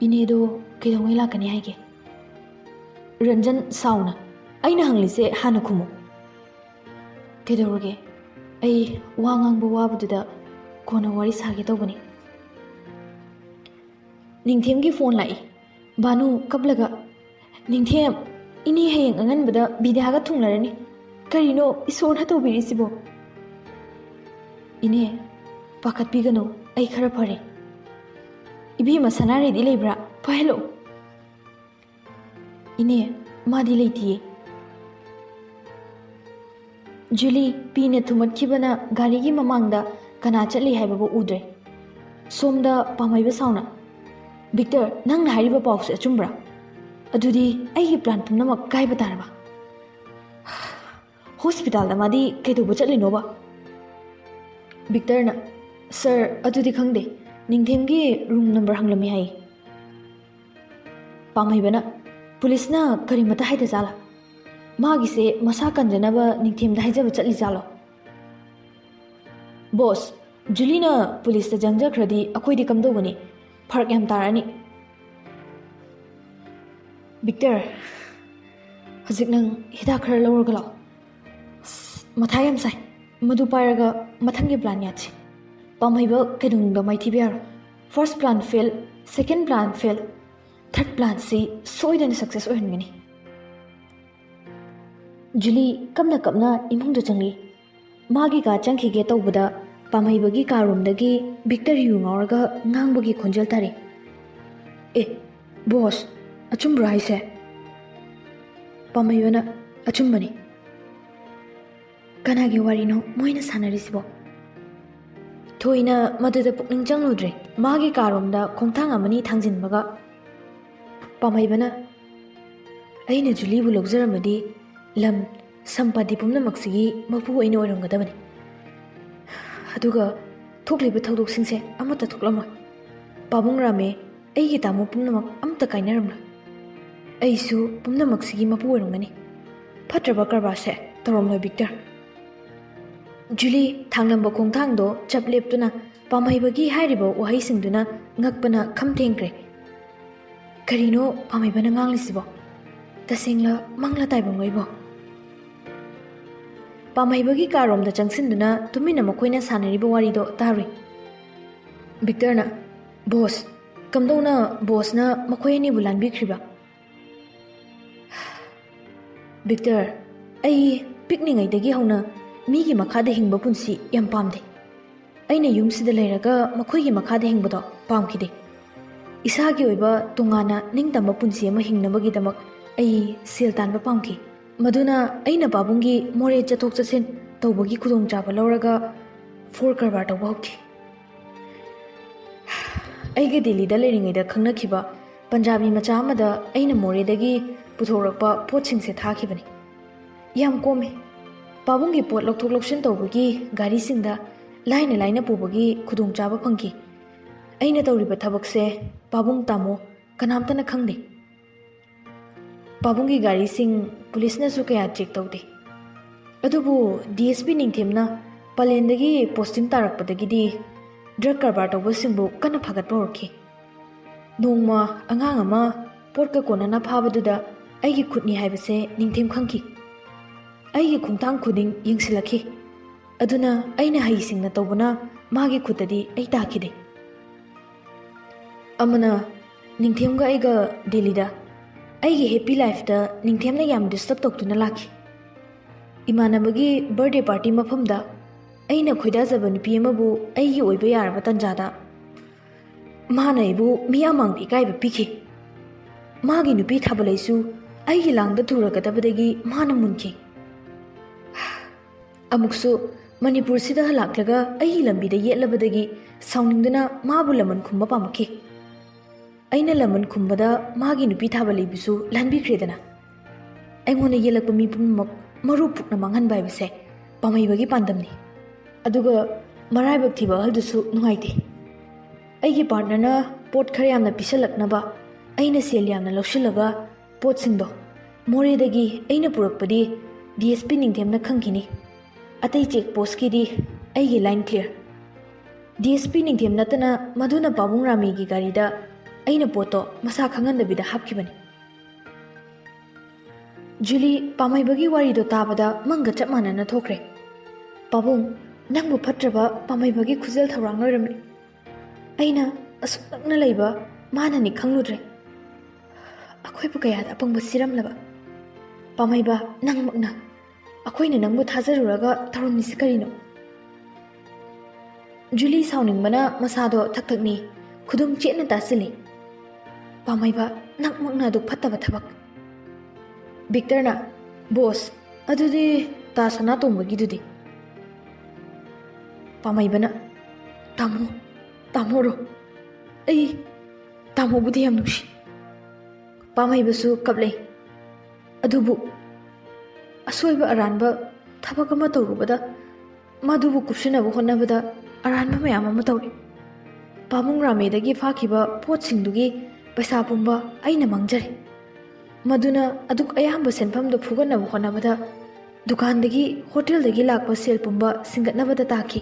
ꯏꯅꯦꯗꯣ ꯀꯩꯗꯧꯉꯩ ꯂꯥꯛꯀꯅꯤ ꯍꯥꯏꯒꯦ?" ꯔꯟꯖꯟ ꯁꯥꯎꯅ, "ꯑꯩꯅ ꯍꯪꯂꯤꯁꯦ ꯍꯥꯟꯅ ꯈꯨꯝꯃꯨ"꯫ "ꯀꯩꯗꯧꯔꯒꯦ? ꯑꯩ ꯋꯥ ꯉꯥꯡꯕ ꯋꯥꯕꯗꯨꯗ ꯀꯣꯟꯅ ꯋꯥꯔꯤ ꯁꯥꯒꯦ ꯇꯧꯕꯅꯤ"꯫ ꯅꯤꯡꯊꯦꯝꯒꯤ ꯐꯣꯟ ꯂꯥꯛꯏ꯫ ꯚꯥꯅꯨ ꯀꯞꯂꯒ, "ꯅꯤꯡꯊꯦꯝ, ꯏꯅꯦ ꯍꯌꯦꯡ ꯑꯉꯟꯕꯗ ꯕꯤꯗ꯭ꯌꯥꯒ ꯊꯨꯡꯂꯔꯅꯤ꯫ ꯀꯔꯤꯅꯣ ꯏꯁꯣꯔꯅ ꯇꯧꯕꯤꯔꯤꯁꯤꯕꯣ?" "ꯏꯅꯦ, ꯄꯥꯈꯠꯄꯤꯒꯅꯨ, ꯑꯩ ꯈꯔ ꯐꯔꯦ꯫ ꯏꯕꯦꯝꯃ ꯁꯅꯥꯔꯩꯗꯤ ꯂꯩꯕ꯭ꯔꯥ? ꯐꯍꯜꯂꯛꯎ"꯫ "ꯏꯅꯦ, ꯃꯥꯗꯤ ꯂꯩꯇꯤꯌꯦ꯫ ꯖꯨꯂꯤ, ꯄꯤꯅ ꯊꯨꯝꯃꯠꯈꯤꯕꯅ ꯒꯥꯔꯤꯒꯤ ꯃꯃꯥꯡꯗ ꯀꯅꯥ ꯆꯠꯂꯤ ꯍꯥꯏꯕꯕꯨ ꯎꯗ꯭ꯔꯦ"꯫ ꯁꯣꯝꯗ ꯄꯥꯝꯍꯩꯕ ꯁꯥꯎꯅ, "ꯚꯤꯛꯇꯔ, ꯅꯪꯅ ꯍꯥꯏꯔꯤꯕ ꯄꯥꯎꯁꯦ ꯑꯆꯨꯝꯕ꯭ꯔꯥ? ꯑꯗꯨꯗꯤ ꯑꯩꯒꯤ ꯄ꯭ꯂꯥꯟ ꯄꯨꯝꯅꯃꯛ ꯀꯥꯏꯕ ꯇꯥꯔꯕ? ꯍꯣꯁꯄꯤꯇꯥꯜꯗ ꯃꯥꯗꯤ ꯀꯩꯗꯧꯕ ꯆꯠꯂꯤꯅꯣꯕ?" ꯚꯤꯛꯇꯔꯅ, "ꯁꯥꯔ, ꯑꯗꯨꯗꯤ ꯈꯪꯗꯦ꯫ ꯅꯤꯡꯊꯦꯝꯒꯤ ꯔꯨꯝ ꯅꯝꯕꯔ ꯍꯪꯂꯝꯃꯤ ꯍꯥꯏꯌꯦ"꯫ ꯄꯥꯝꯍꯩꯕꯅ, "ꯄꯨꯂꯤꯁꯅ ꯀꯔꯤꯃꯇ ꯍꯥꯏꯗꯖꯥꯠꯂꯥ? ꯃꯥꯒꯤꯁꯦ ꯃꯁꯥ ꯀꯟꯖꯅꯕ ꯅꯤꯡꯊꯦꯝꯗ ꯍꯥꯏꯖꯕ ꯆꯠꯂꯤꯖꯥꯠꯂꯣ?" "ꯕꯣꯁ, ꯖꯨꯂꯤꯅ ꯄꯨꯂꯤꯁꯇ ꯆꯪꯖꯈ꯭ꯔꯗꯤ ꯑꯩꯈꯣꯏꯗꯤ ꯀꯝꯗꯧꯒꯅꯤ? ꯐꯔꯛ ꯌꯥꯝ ꯇꯥꯔꯅꯤ"꯫ "ꯚꯤꯛꯇꯔ, ꯍꯧꯖꯤꯛ ꯅꯪ ꯍꯤꯗꯥꯛ ꯈꯔ ꯂꯧꯔꯒ ꯂꯥꯛꯑꯣ"꯫ "ꯑꯁ, ꯃꯊꯥ ꯌꯥꯝ ꯁꯥꯏ꯫ ꯃꯗꯨ ꯄꯥꯏꯔꯒ ꯃꯊꯪꯒꯤ ꯄ꯭ꯂꯥꯟ ꯌꯥꯠꯁꯤ"꯫ ꯄꯥꯝꯍꯩꯕ ꯀꯩꯗꯧꯅꯨꯡꯗ ꯃꯥꯏꯊꯤꯕ ꯌꯥꯔꯣꯏ꯫ ꯐꯥꯔꯁ ꯄ꯭ꯂꯥꯟ ꯐꯦꯜ, ꯁꯦꯀꯦꯟ ꯄ꯭ꯂꯥꯟ ꯐꯦꯜ, ꯊꯥꯔꯠ ꯄ꯭ꯂꯥꯟꯁꯤ ꯁꯣꯏꯗꯅ ꯁꯛꯁꯦꯁ ꯑꯣꯏꯍꯟꯒꯅꯤ꯫ ꯖꯨꯂꯤ ꯀꯞꯅ ꯀꯞꯅ ꯏꯃꯨꯡꯗ ꯆꯪꯂꯛꯏ꯫ ꯃꯥꯒꯤ ꯀꯥ ꯆꯪꯈꯤꯒꯦ ꯇꯧꯕꯗ ꯄꯥꯝꯍꯩꯕꯒꯤ ꯀꯥꯔꯣꯝꯗꯒꯤ ꯕꯤꯛꯇꯔ ꯌꯨ ꯉꯥꯎꯔꯒ ꯉꯥꯡꯕꯒꯤ ꯈꯣꯟꯖꯦꯜ ꯇꯥꯔꯛꯏ꯫ "ꯑꯦ, ꯕꯣꯁ, ꯑꯆꯨꯝꯕ꯭ꯔꯣ ꯍꯥꯏꯁꯦ?" ꯄꯥꯝꯍꯩꯕꯅ, "ꯑꯆꯨꯝꯕꯅꯤ꯫" ꯀꯅꯥꯒꯤ ꯋꯥꯔꯤꯅꯣ ꯃꯣꯏꯅ ꯁꯥꯟꯅꯔꯤꯁꯤꯕꯣ? ꯊꯣꯏꯅ ꯃꯗꯨꯗ ꯄꯨꯛꯅꯤꯡ ꯆꯪꯂꯨꯗ꯭ꯔꯦ꯫ ꯃꯥꯒꯤ ꯀꯥꯔꯣꯝꯗ ꯈꯣꯡꯊꯥꯡ ꯑꯃꯅꯤ ꯊꯥꯡꯖꯤꯟꯕꯒ ꯄꯥꯝꯍꯩꯕꯅ, "ꯑꯩꯅ ꯖꯨꯂꯤꯕꯨ ꯂꯧꯖꯔꯝꯃꯗꯤ ꯂꯝ ꯁꯝꯄꯥꯇꯤ ꯄꯨꯝꯅꯃꯛꯁꯤꯒꯤ ꯃꯄꯨ ꯑꯩꯅ ꯑꯣꯏꯔꯝꯒꯗꯕꯅꯤ꯫ ꯑꯗꯨꯒ ꯊꯣꯛꯂꯤꯕ ꯊꯧꯗꯣꯛꯁꯤꯡꯁꯦ ꯑꯃꯠꯇ ꯊꯣꯛꯂꯝꯃꯣꯏ꯫ ꯄꯥꯕꯨꯡ ꯔꯥꯃꯦ, ꯑꯩꯒꯤ ꯇꯥꯃꯣ ꯄꯨꯝꯅꯃꯛ ꯑꯃꯠꯇ ꯀꯥꯏꯅꯔꯝꯂꯣꯏ꯫ ꯑꯩꯁꯨ ꯄꯨꯝꯅꯃꯛꯁꯤꯒꯤ ꯃꯄꯨ ꯑꯣꯏꯔꯝꯒꯅꯤ꯫ ꯐꯠꯇ꯭ꯔꯕ ꯀꯔꯕꯥꯔꯁꯦ ꯇꯧꯔꯝꯂꯣꯏ, ꯕꯤꯛꯇꯔ꯫" ꯖꯨꯂꯤ ꯊꯥꯡꯂꯝꯕ ꯈꯣꯡꯊꯥꯡꯗꯣ ꯆꯞ ꯂꯦꯞꯇꯨꯅ ꯄꯥꯝꯍꯩꯕꯒꯤ ꯍꯥꯏꯔꯤꯕ ꯋꯥꯍꯩꯁꯤꯡꯗꯨꯅ ꯉꯛꯄꯅ ꯈꯝ ꯊꯦꯡꯈ꯭ꯔꯦ꯫ ꯀꯔꯤꯅꯣ ꯄꯥꯝꯍꯩꯕꯅ ꯉꯥꯡꯂꯤꯁꯤꯕꯣ? ꯇꯁꯦꯡꯂ ꯃꯪꯂ ꯇꯥꯏꯕꯪꯂꯣ ꯑꯩꯕꯣ? ꯄꯥꯝꯍꯩꯕꯒꯤ ꯀꯥꯔꯣꯝꯗ ꯆꯪꯁꯤꯟꯗꯨꯅ ꯇꯨꯃꯤꯟꯅ ꯃꯈꯣꯏꯅ ꯁꯥꯟꯅꯔꯤꯕ ꯋꯥꯔꯤꯗꯣ ꯇꯥꯔꯨꯏ꯫ ꯕꯤꯛꯇꯔꯅ, "ꯕꯣꯁ, ꯀꯝꯗꯧꯅ ꯕꯣꯁꯅ ꯃꯈꯣꯏ ꯑꯅꯤꯕꯨ ꯂꯥꯟꯕꯤꯈ꯭ꯔꯤꯕ?" "ꯕꯤꯛꯇꯔ, ꯑꯩ ꯄꯤꯛꯂꯤꯉꯩꯗꯒꯤ ꯍꯧꯅ ꯃꯤꯒꯤ ꯃꯈꯥꯗ ꯍꯤꯡꯕ ꯄꯨꯟꯁꯤ ꯌꯥꯝ ꯄꯥꯝꯗꯦ꯫ ꯑꯩꯅ ꯌꯨꯝꯁꯤꯗ ꯂꯩꯔꯒ ꯃꯈꯣꯏꯒꯤ ꯃꯈꯥꯗ ꯍꯤꯡꯕꯗꯣ ꯄꯥꯝꯈꯤꯗꯦ꯫ ꯏꯁꯥꯒꯤ ꯑꯣꯏꯕ ꯇꯣꯉꯥꯟꯅ ꯅꯤꯡꯇꯝꯕ ꯄꯨꯟꯁꯤ ꯑꯃ ꯍꯤꯡꯅꯕꯒꯤꯗꯃꯛ ꯑꯩ ꯁꯦꯜ ꯇꯥꯟꯕ ꯄꯥꯝꯈꯤ꯫ ꯃꯗꯨꯅ ꯑꯩꯅ ꯄꯥꯕꯨꯡꯒꯤ ꯃꯣꯔꯦ ꯆꯠꯊꯣꯛ ꯆꯠꯁꯤꯟ ꯇꯧꯕꯒꯤ ꯈꯨꯗꯣꯡꯆꯥꯕ ꯂꯧꯔꯒ ꯐꯣꯔ ꯀꯔꯕꯥꯔ ꯇꯧꯕ ꯍꯧꯈꯤ꯫ ꯑꯩꯒ ꯗꯦꯜꯂꯤꯗ ꯂꯩꯔꯤꯉꯩꯗ ꯈꯪꯅꯈꯤꯕ ꯄꯟꯖꯥꯕꯤ ꯃꯆꯥ ꯑꯃꯗ ꯑꯩꯅ ꯃꯣꯔꯦꯗꯒꯤ ꯄꯨꯊꯣꯔꯛꯄ ꯄꯣꯠꯁꯤꯡꯁꯦ ꯊꯥꯈꯤꯕꯅꯤ꯫ ꯌꯥꯝ ꯀꯣꯝꯃꯤ꯫ ꯄꯥꯕꯨꯡꯒꯤ ꯄꯣꯠ ꯂꯧꯊꯣꯛ ꯂꯧꯁꯤꯟ ꯇꯧꯕꯒꯤ ꯒꯥꯔꯤꯁꯤꯡꯗ ꯂꯥꯏꯅ ꯂꯥꯏꯅ ꯄꯨꯕꯒꯤ ꯈꯨꯗꯣꯡꯆꯥꯕ ꯐꯪꯈꯤ꯫ ꯑꯩꯅ ꯇꯧꯔꯤꯕ ꯊꯕꯛꯁꯦ ꯄꯥꯕꯨꯡ, ꯇꯥꯃꯣ, ꯀꯅꯥꯝꯇꯅ ꯈꯪꯗꯦ꯫ ꯄꯥꯕꯨꯡꯒꯤ ꯒꯥꯔꯤꯁꯤꯡ ꯄꯨꯂꯤꯁꯅꯁꯨ ꯀꯌꯥ ꯆꯦꯛ ꯇꯧꯗꯦ꯫ ꯑꯗꯨꯕꯨ ꯗꯤ ꯑꯦꯁ ꯄꯤ ꯅꯤꯡꯊꯦꯝꯅ ꯄꯂꯦꯟꯗꯒꯤ ꯄꯣꯁꯇꯤꯡ ꯇꯥꯔꯛꯄꯗꯒꯤꯗꯤ ꯗ꯭ꯔꯒ ꯀꯔꯕꯥꯔ ꯇꯧꯕꯁꯤꯡꯕꯨ ꯀꯟꯅ ꯐꯥꯒꯠꯄ ꯍꯧꯔꯛꯈꯤ꯫ ꯅꯣꯡꯃ ꯑꯉꯥꯡ ꯑꯃ ꯄꯣꯠꯀ ꯀꯣꯟꯅꯅ ꯐꯥꯕꯗꯨꯗ ꯑꯩꯒꯤ ꯈꯨꯠꯅꯤ ꯍꯥꯏꯕꯁꯦ ꯅꯤꯡꯊꯦꯝ ꯈꯪꯈꯤ꯫ ꯑꯩꯒꯤ ꯈꯣꯡꯊꯥꯡ ꯈꯨꯗꯤꯡ ꯌꯦꯡꯁꯤꯜꯂꯛꯈꯤ꯫ ꯑꯗꯨꯅ ꯑꯩꯅ ꯍꯩꯁꯤꯡꯅ ꯇꯧꯕꯅ ꯃꯥꯒꯤ ꯈꯨꯠꯇꯗꯤ ꯑꯩ ꯇꯥꯈꯤꯗꯦ꯫ ꯑꯃꯅ ꯅꯤꯡꯊꯦꯝꯒ ꯑꯩꯒ ꯗꯦꯜꯂꯤꯗ ꯑꯩꯒꯤ ꯍꯦꯄꯤ ꯂꯥꯏꯐꯇ ꯅꯤꯡꯊꯦꯝꯅ ꯌꯥꯝ ꯗꯤꯁꯇꯔꯕ ꯇꯧꯗꯨꯅ ꯂꯥꯛꯈꯤ꯫ ꯏꯃꯥꯟꯅꯕꯒꯤ ꯕꯥꯔꯗꯦ ꯄꯥꯔꯇꯤ ꯃꯐꯝꯗ ꯑꯩꯅ ꯈꯣꯏꯗꯥꯖꯕ ꯅꯨꯄꯤ ꯑꯃꯕꯨ ꯑꯩꯒꯤ ꯑꯣꯏꯕ ꯌꯥꯔꯕ ꯇꯥꯟꯖꯥꯗ ꯃꯥꯅ ꯑꯩꯕꯨ ꯃꯤꯌꯥꯝ ꯃꯥꯡꯗ ꯏꯀꯥꯏꯕ ꯄꯤꯈꯤ꯫ ꯃꯥꯒꯤ ꯅꯨꯄꯤ ꯊꯥꯕꯂꯩꯁꯨ ꯑꯩꯒꯤ ꯂꯥꯡꯗ ꯊꯨꯔꯒꯗꯕꯗꯒꯤ ꯃꯥꯅ ꯃꯨꯟꯈꯤ꯫ ꯑꯃꯨꯛꯁꯨ ꯃꯅꯤꯄꯨꯔꯁꯤꯗ ꯂꯥꯛꯂꯒ ꯑꯩꯒꯤ ꯂꯝꯕꯤꯗ ꯌꯦꯠꯂꯕꯗꯒꯤ ꯁꯥꯎꯅꯤꯡꯗꯨꯅ ꯃꯥꯕꯨ ꯂꯃꯟ ꯈꯨꯝꯕ ꯄꯥꯝꯃꯛꯈꯤ꯫ ꯑꯩꯅ ꯂꯃꯟ ꯈꯨꯝꯕꯗ ꯃꯥꯒꯤ ꯅꯨꯄꯤ ꯊꯥꯕꯂꯩꯕꯨꯁꯨ ꯂꯥꯟꯕꯤꯈ꯭ꯔꯦꯗꯅ꯫ ꯑꯩꯉꯣꯟꯗ ꯌꯦꯠꯂꯛꯄ ꯃꯤ ꯄꯨꯝꯅꯃꯛ ꯃꯔꯨ ꯄꯨꯛꯅ ꯃꯥꯡꯍꯟꯕ ꯍꯥꯏꯕꯁꯦ ꯄꯥꯝꯍꯩꯕꯒꯤ ꯄꯥꯟꯗꯝꯅꯤ꯫ ꯑꯗꯨꯒ ꯃꯔꯥꯏꯕꯛ ꯊꯤꯕ ꯑꯍꯜꯗꯨꯁꯨ ꯅꯨꯡꯉꯥꯏꯇꯦ꯫ ꯑꯩꯒꯤ ꯄꯥꯔꯠꯅꯔꯅ ꯄꯣꯠ ꯈꯔ ꯌꯥꯝꯅ ꯄꯤꯁꯜꯂꯛꯅꯕ ꯑꯩꯅ ꯁꯦꯜ ꯌꯥꯝꯅ ꯂꯧꯁꯤꯜꯂꯒ ꯄꯣꯠꯁꯤꯡꯗꯣ ꯃꯣꯔꯦꯗꯒꯤ ꯑꯩꯅ ꯄꯨꯔꯛꯄꯗꯤ ꯗꯤ ꯑꯦꯁ ꯄꯤ ꯅꯤꯡꯊꯦꯝꯅ ꯈꯪꯈꯤꯅꯤ꯫ ꯑꯇꯩ ꯆꯦꯛ ꯄꯣꯁꯀꯤꯗꯤ ꯑꯩꯒꯤ ꯂꯥꯏꯟ ꯀ꯭ꯂꯤꯌꯔ꯫ ꯗꯤ ꯑꯦꯁ ꯄꯤ ꯅꯤꯡꯊꯦꯝ ꯅꯠꯇꯅ ꯃꯗꯨꯅ ꯄꯥꯕꯨꯡ ꯔꯥꯃꯤꯒꯤ ꯒꯥꯔꯤꯗ ꯑꯩꯅ ꯄꯣꯠꯇꯣ ꯃꯁꯥ ꯈꯪꯍꯟꯗꯕꯤꯗ ꯍꯥꯞꯈꯤꯕꯅꯤ꯫ ꯖꯨꯂꯤ, ꯄꯥꯝꯍꯩꯕꯒꯤ ꯋꯥꯔꯤꯗꯣ ꯇꯥꯕꯗ ꯃꯪꯒ ꯆꯞ ꯃꯥꯟꯅꯅ ꯊꯣꯛꯈ꯭ꯔꯦ꯫ ꯄꯥꯕꯨꯡ, ꯅꯪꯕꯨ ꯐꯠꯇ꯭ꯔꯕ ꯄꯥꯝꯍꯩꯕꯒꯤ ꯈꯨꯖꯦꯜ ꯊꯧꯔꯥꯡ ꯑꯣꯏꯔꯝꯃꯤ꯫ ꯑꯩꯅ ꯑꯁꯨꯛ ꯅꯛꯅ ꯂꯩꯕ ꯃꯥꯅꯅꯤ ꯈꯪꯂꯨꯗ꯭ꯔꯦ꯫ ꯑꯩꯈꯣꯏꯕꯨ ꯀꯌꯥꯗ ꯑꯄꯪꯕ ꯁꯤꯔꯝꯂꯕ꯫ ꯄꯥꯝꯍꯩꯕ, ꯅꯪꯃꯛꯅ꯫ ꯑꯩꯈꯣꯏꯅ ꯅꯪꯕꯨ ꯊꯥꯖꯔꯨꯔꯒ ꯇꯧꯔꯝꯃꯤꯁꯤ ꯀꯔꯤꯅꯣ? ꯖꯨꯂꯤ ꯁꯥꯎꯅꯤꯡꯕꯅ ꯃꯁꯥꯗꯣ ꯊꯛ ꯊꯛ ꯅꯤ, ꯈꯨꯗꯨꯝ ꯆꯦꯠꯅ ꯇꯥꯁꯤꯜꯂꯤ꯫ ꯄꯥꯝꯍꯩꯕ, ꯅꯪꯃꯛꯅ ꯑꯗꯨꯛ ꯐꯠꯇꯕ ꯊꯕꯛ꯫ ꯚꯤꯛꯇꯔꯅ, "ꯕꯣꯁ, ꯑꯗꯨꯗꯤ ꯇꯥ ꯁꯅꯥꯇꯣꯝꯕꯒꯤꯗꯨꯗꯤ?" ꯄꯥꯝꯍꯩꯕꯅ, "ꯇꯥꯃꯣ, ꯇꯥꯃꯣꯔꯣ? ꯑꯩ ꯇꯥꯃꯣꯕꯨꯗꯤ ꯌꯥꯝ ꯅꯨꯡꯁꯤ꯫" ꯄꯥꯝꯍꯩꯕꯁꯨ ꯀꯞꯂꯦ꯫ ꯑꯗꯨꯕꯨ ꯑꯁꯣꯏꯕ ꯑꯔꯥꯟꯕ ꯊꯕꯛ ꯑꯃ ꯇꯧꯔꯨꯕꯗ ꯃꯗꯨꯕꯨ ꯀꯨꯞꯁꯤꯟꯅꯕ ꯍꯣꯠꯅꯕꯗ ꯑꯔꯥꯟꯕ ꯃꯌꯥꯝ ꯑꯃ ꯇꯧꯔꯤ꯫ ꯄꯥꯕꯨꯡ ꯔꯥꯃꯦꯗꯒꯤ ꯐꯥꯈꯤꯕ ꯄꯣꯠꯁꯤꯡꯗꯨꯒꯤ ꯄꯩꯁꯥ ꯄꯨꯝꯕ ꯑꯩꯅ ꯃꯥꯡꯖꯔꯦ꯫ ꯃꯗꯨꯅ ꯑꯗꯨꯛ ꯑꯌꯥꯝꯕ ꯁꯦꯟꯐꯝꯗꯨ ꯐꯨꯒꯠꯅꯕ ꯍꯣꯠꯅꯕꯗ ꯗꯨꯀꯥꯟꯗꯒꯤ, ꯍꯣꯇꯦꯜꯗꯒꯤ ꯂꯥꯛꯄ ꯁꯦꯜ ꯄꯨꯝꯕ ꯁꯤꯡꯒꯠꯅꯕꯗ ꯇꯥꯈꯤ꯫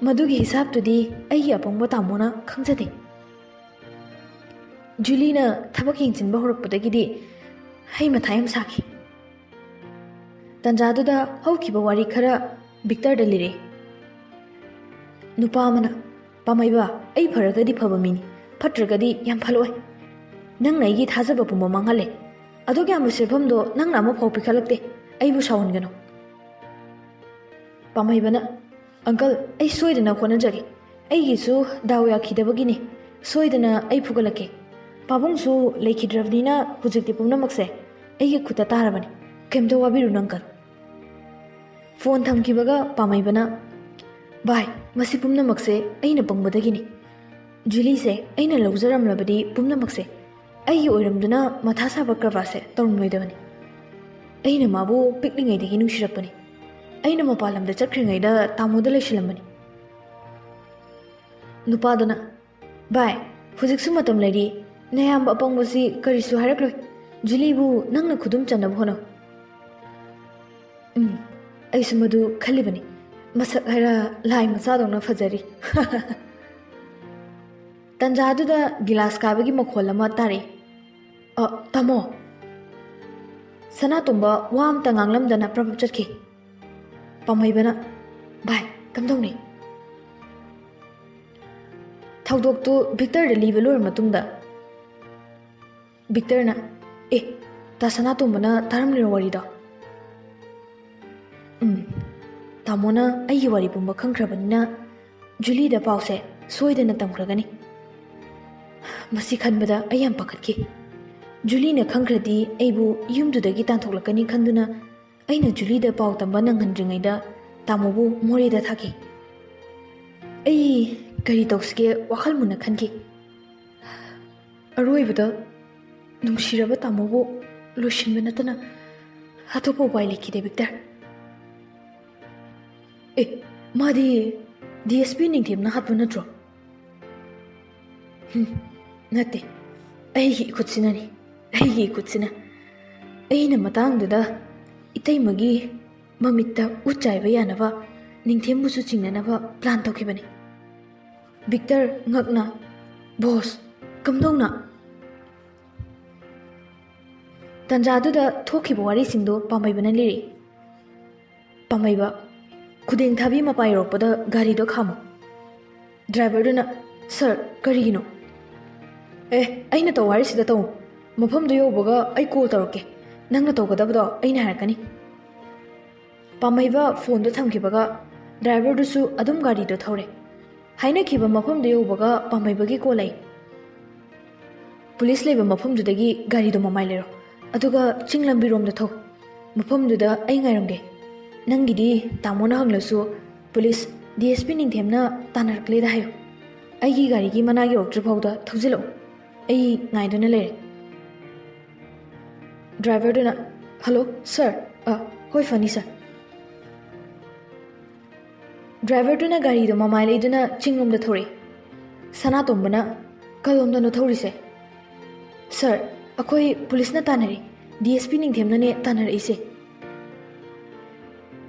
ꯃꯗꯨꯒꯤ ꯍꯤꯁꯥꯞꯇꯨꯗꯤ ꯑꯩꯒꯤ ꯑꯄꯪꯕ ꯇꯥꯃꯣꯅ ꯈꯪꯖꯗꯦ꯫ ꯖꯨꯂꯤꯅ ꯊꯕꯛ ꯌꯦꯡꯁꯤꯟꯕ ꯍꯧꯔꯛꯄꯗꯒꯤꯗꯤ ꯑꯩ ꯃꯊꯥ ꯌꯥꯝ ꯁꯥꯈꯤ꯫ ꯇꯟꯖꯥꯗꯨꯗ ꯍꯧꯈꯤꯕ ꯋꯥꯔꯤ ꯈꯔ ꯚꯤꯛꯇꯔꯗ ꯂꯤꯔꯦ꯫ ꯅꯨꯄꯥ ꯑꯃꯅ, "ꯄꯥꯝꯍꯩꯕ, ꯑꯩ ꯐꯔꯒꯗꯤ ꯐꯕ ꯃꯤꯅꯤ, ꯐꯠꯇ꯭ꯔꯒꯗꯤ ꯌꯥꯝ ꯐꯠꯂꯣꯏ꯫ ꯅꯪꯅ ꯑꯩꯒꯤ ꯊꯥꯖꯕ ꯄꯨꯝꯕ ꯃꯥꯡꯍꯜꯂꯦ꯫ ꯑꯗꯨꯛ ꯌꯥꯝꯕ ꯁꯦꯟꯐꯝꯗꯣ ꯅꯪꯅ ꯑꯃꯐꯥꯎ ꯄꯤꯈꯠꯂꯛꯇꯦ꯫ ꯑꯩꯕꯨ ꯁꯥꯎꯍꯟꯒꯅꯨ꯫ ꯄꯥꯝꯍꯩꯕꯅ, "ꯑꯪꯀꯜ, ꯑꯩ ꯁꯣꯏꯗꯅ ꯍꯣꯠꯅꯖꯒꯦ꯫ ꯑꯩꯒꯤꯁꯨ ꯗꯥꯎ ꯌꯥꯈꯤꯗꯕꯒꯤꯅꯤ꯫ ꯁꯣꯏꯗꯅ ꯑꯩ ꯐꯨꯒꯠꯂꯛꯀꯦ꯫ ꯄꯥꯕꯨꯡꯁꯨ ꯂꯩꯈꯤꯗ꯭ꯔꯕꯅꯤꯅ ꯍꯧꯖꯤꯛꯇꯤ ꯄꯨꯝꯅꯃꯛꯁꯦ ꯑꯩꯒꯤ ꯈꯨꯠꯇ ꯇꯥꯔꯕꯅꯤ꯫ ꯀꯩꯝꯇ ꯋꯥꯕꯤꯔꯨꯅꯨ, ꯑꯪꯀꯜ꯫" ꯐꯣꯟ ꯊꯝꯈꯤꯕꯒ ꯄꯥꯝꯍꯩꯕꯅ, "ꯚꯥꯏ, ꯃꯁꯤ ꯄꯨꯝꯅꯃꯛꯁꯦ ꯑꯩꯅ ꯄꯪꯕꯗꯒꯤꯅꯤ꯫ ꯖꯨꯂꯤꯁꯦ ꯑꯩꯅ ꯂꯧꯖꯔꯝꯂꯕꯗꯤ ꯄꯨꯝꯅꯃꯛꯁꯦ ꯑꯩꯒꯤ ꯑꯣꯏꯔꯝꯗꯨꯅ ꯃꯊꯥ ꯁꯥꯕ ꯀꯔꯕꯥꯔꯁꯦ ꯇꯧꯔꯝꯂꯣꯏꯗꯕꯅꯤ꯫ ꯑꯩꯅ ꯃꯥꯕꯨ ꯄꯤꯛꯂꯤꯉꯩꯗꯒꯤ ꯅꯨꯡꯁꯤꯔꯛꯄꯅꯤ꯫ ꯑꯩꯅ ꯃꯄꯥꯟ ꯂꯝꯗ ꯆꯠꯈ꯭ꯔꯤꯉꯩꯗ ꯇꯥꯃꯣꯗ ꯂꯩꯁꯤꯜꯂꯝꯕꯅꯤ꯫" ꯅꯨꯄꯥꯗꯨꯅ, "ꯚꯥꯏ, ꯍꯧꯖꯤꯛꯁꯨ ꯃꯇꯝ ꯂꯩꯔꯤ꯫ ꯅꯌꯥꯝꯕ ꯑꯄꯪꯕꯁꯤ ꯀꯔꯤꯁꯨ ꯍꯥꯏꯔꯛꯂꯣꯏ꯫ ꯖꯨꯂꯤꯕꯨ ꯅꯪꯅ ꯈꯨꯗꯨꯝ ꯆꯟꯅꯕ ꯍꯣꯠꯅꯧ꯫" "ꯎꯝ, ꯑꯩꯁꯨ ꯃꯗꯨ ꯈꯜꯂꯤꯕꯅꯤ꯫ ꯃꯁꯛ ꯍꯥꯏꯔ ꯂꯥꯏ ꯃꯆꯥꯗꯧꯅ ꯐꯖꯔꯤ꯫" ꯇꯟꯖꯥꯗꯨꯗ ꯒꯤꯂꯥꯁ ꯀꯥꯏꯕꯒꯤ ꯃꯈꯣꯜ ꯑꯃ ꯇꯥꯔꯛꯏ꯫ "ꯑ, ꯇꯥꯃꯣ!" ꯁꯅꯥꯇꯣꯝꯕ ꯋꯥ ꯑꯝꯇ ꯉꯥꯡꯂꯝꯗꯅ ꯄ꯭ꯔꯞ ꯄ꯭ꯔꯞ ꯆꯠꯈꯤ꯫ ꯄꯥꯝꯍꯩꯕꯅ, "ꯚꯥꯏ, ꯀꯝꯗꯧꯅꯤ?" ꯊꯧꯗꯣꯛꯇꯨ ꯚꯤꯛꯇꯔꯗ ꯂꯤꯕ ꯂꯣꯏꯔ ꯃꯇꯨꯡꯗ ꯚꯤꯛꯇꯔꯅ, "ꯑꯦ, ꯇꯥ ꯁꯅꯥꯇꯣꯝꯕꯅ ꯇꯥꯔꯝꯂꯤꯔꯣ ꯋꯥꯔꯤꯗꯣ?" "ꯎꯝ, ꯇꯥꯃꯣꯅ ꯑꯩꯒꯤ ꯋꯥꯔꯤ ꯄꯨꯝꯕ ꯈꯪꯈ꯭ꯔꯕꯅꯤꯅ ꯖꯨꯂꯤꯗ ꯄꯥꯎꯁꯦ ꯁꯣꯏꯗꯅ ꯇꯝꯈ꯭ꯔꯒꯅꯤ꯫ ꯃꯁꯤ ꯈꯟꯕꯗ ꯑꯩ ꯌꯥꯝ ꯄꯥꯈꯠꯈꯤ꯫ ꯖꯨꯂꯤꯅ ꯈꯪꯈ꯭ꯔꯗꯤ ꯑꯩꯕꯨ ꯌꯨꯝꯗꯨꯗꯒꯤ ꯇꯥꯟꯊꯣꯛꯂꯛꯀꯅꯤ ꯈꯟꯗꯨꯅ ꯑꯩꯅ ꯖꯨꯂꯤꯗ ꯄꯥꯎ ꯇꯝꯕ ꯅꯪꯍꯟꯗ꯭ꯔꯤꯉꯩꯗ ꯇꯥꯃꯣꯕꯨ ꯃꯣꯔꯦꯗ ꯊꯥꯈꯤ꯫ ꯑꯩ ꯀꯔꯤ ꯇꯧꯁꯤꯒꯦ ꯋꯥꯈꯜ ꯃꯨꯟꯅ ꯈꯟꯈꯤ꯫ ꯑꯔꯣꯏꯕꯗ ꯅꯨꯡꯁꯤꯔꯕ ꯇꯥꯃꯣꯕꯨ ꯂꯣꯏꯁꯤꯟꯕ ꯅꯠꯇꯅ ꯑꯇꯣꯞꯄ ꯎꯄꯥꯏ ꯂꯩꯈꯤꯗꯦ, ꯚꯤꯛꯇꯔ꯫" "ꯑꯦ, ꯃꯥꯗꯤ ꯗꯤ ꯑꯦꯁ ꯄꯤ ꯅꯤꯡꯊꯦꯝꯅ ꯍꯥꯠꯄ ꯅꯠꯇ꯭ꯔꯣ?" "ꯍꯨꯝ, ꯅꯠꯇꯦ꯫ ꯑꯩꯒꯤ ꯏꯈꯨꯠꯁꯤꯅꯅꯤ, ꯑꯩꯒꯤ ꯏꯈꯨꯠꯁꯤꯅ꯫ ꯑꯩꯅ ꯃꯇꯥꯡꯗꯨꯗ ꯏꯇꯩꯃꯒꯤ ꯃꯃꯤꯠꯇ ꯎꯠ ꯆꯥꯏꯕ ꯌꯥꯅꯕ ꯅꯤꯡꯊꯦꯝꯕꯨꯁꯨ ꯆꯤꯡꯅꯅꯕ ꯄ꯭ꯂꯥꯟ ꯇꯧꯈꯤꯕꯅꯤ꯫" ꯚꯤꯛꯇꯔ ꯉꯛꯅ, "ꯕꯣꯁ, ꯀꯝꯗꯧꯅ?" ꯇꯟꯖꯥꯗꯨꯗ ꯊꯣꯛꯈꯤꯕ ꯋꯥꯔꯤꯁꯤꯡꯗꯨ ꯄꯥꯝꯍꯩꯕꯅ ꯂꯤꯔꯤ꯫ ꯄꯥꯝꯍꯩꯕ, "ꯈꯨꯗꯦꯡ ꯊꯥꯕꯤ ꯃꯄꯥ ꯌꯧꯔꯛꯄꯗ ꯒꯥꯔꯤꯗꯣ ꯈꯥꯝꯃꯨ꯫" ꯗ꯭ꯔꯥꯏꯚꯔꯗꯨꯅ, "ꯁꯥꯔ, ꯀꯔꯤꯒꯤꯅꯣ?" "ꯑꯦ, ꯑꯩꯅ ꯇꯧ ꯍꯥꯏꯔꯤꯁꯤꯗ ꯇꯧ꯫ ꯃꯐꯝꯗꯨ ꯌꯧꯕꯒ ꯑꯩ ꯀꯣꯜ ꯇꯧꯔꯛꯀꯦ꯫ ꯅꯪꯅ ꯇꯧꯒꯗꯕꯗꯣ ꯑꯩꯅ ꯍꯥꯏꯔꯛꯀꯅꯤ꯫" ꯄꯥꯝꯍꯩꯕ ꯐꯣꯟꯗꯣ ꯊꯝꯈꯤꯕꯒ ꯗ꯭ꯔꯥꯏꯚꯔꯗꯨꯁꯨ ꯑꯗꯨꯝ ꯒꯥꯔꯤꯗꯣ ꯊꯧꯔꯦ꯫ ꯍꯥꯏꯅꯈꯤꯕ ꯃꯐꯝꯗꯨ ꯌꯧꯕꯒ ꯄꯥꯝꯍꯩꯕꯒꯤ ꯀꯣꯜ ꯂꯩ꯫ ꯄꯨꯂꯤꯁ ꯂꯩꯕ ꯃꯐꯝꯗꯨꯗꯒꯤ ꯒꯥꯔꯤꯗꯣ ꯃꯃꯥꯏ ꯂꯩꯔꯣ, ꯑꯗꯨꯒ ꯆꯤꯡ ꯂꯝꯕꯤꯔꯣꯝꯗ ꯊꯧ꯫ ꯃꯐꯝꯗꯨꯗ ꯑꯩ ꯉꯥꯏꯔꯝꯒꯦ꯫ ꯅꯪꯒꯤꯗꯤ ꯇꯥꯃꯣꯅ ꯍꯪꯂꯁꯨ ꯄꯨꯂꯤꯁ ꯗꯤ ꯑꯦꯁ ꯄꯤ ꯅꯤꯡꯊꯦꯝꯅ ꯇꯥꯟꯅꯔꯛꯂꯦꯗ ꯍꯥꯏꯌꯨ꯫ ꯑꯩꯒꯤ ꯒꯥꯔꯤꯒꯤ ꯃꯅꯥꯛ ꯌꯧꯔꯛꯇ꯭ꯔꯤ ꯐꯥꯎꯗ ꯊꯧꯖꯤꯜꯂꯛꯎ꯫ ꯑꯩ ꯉꯥꯏꯗꯨꯅ ꯂꯩꯔꯦ꯫ ꯗ꯭ꯔꯥꯏꯚꯔꯗꯨꯅ, "ꯍꯜꯂꯣ, ꯁꯥꯔ꯫ ꯑ, ꯍꯣꯏ, ꯐꯅꯤ, ꯁꯥꯔ꯫" ꯗ꯭ꯔꯥꯏꯚꯔꯗꯨꯅ ꯒꯥꯔꯤꯗꯣ ꯃꯃꯥꯏ ꯂꯩꯗꯨꯅ ꯆꯤꯡꯂꯣꯝꯗ ꯊꯧꯔꯛꯏ꯫ ꯁꯅꯥꯇꯣꯝꯕꯅ, "ꯀꯗꯣꯝꯗꯅꯣ ꯊꯧꯔꯤꯁꯦ?" "ꯁꯥꯔ, ꯑꯩꯈꯣꯏ ꯄꯨꯂꯤꯁꯅ ꯇꯥꯟꯅꯔꯤ꯫ ꯗꯤ ꯑꯦꯁ ꯄꯤ ꯅꯤꯡꯊꯦꯝꯅꯅꯦ ꯇꯥꯟꯅꯔꯛꯏꯁꯦ꯫"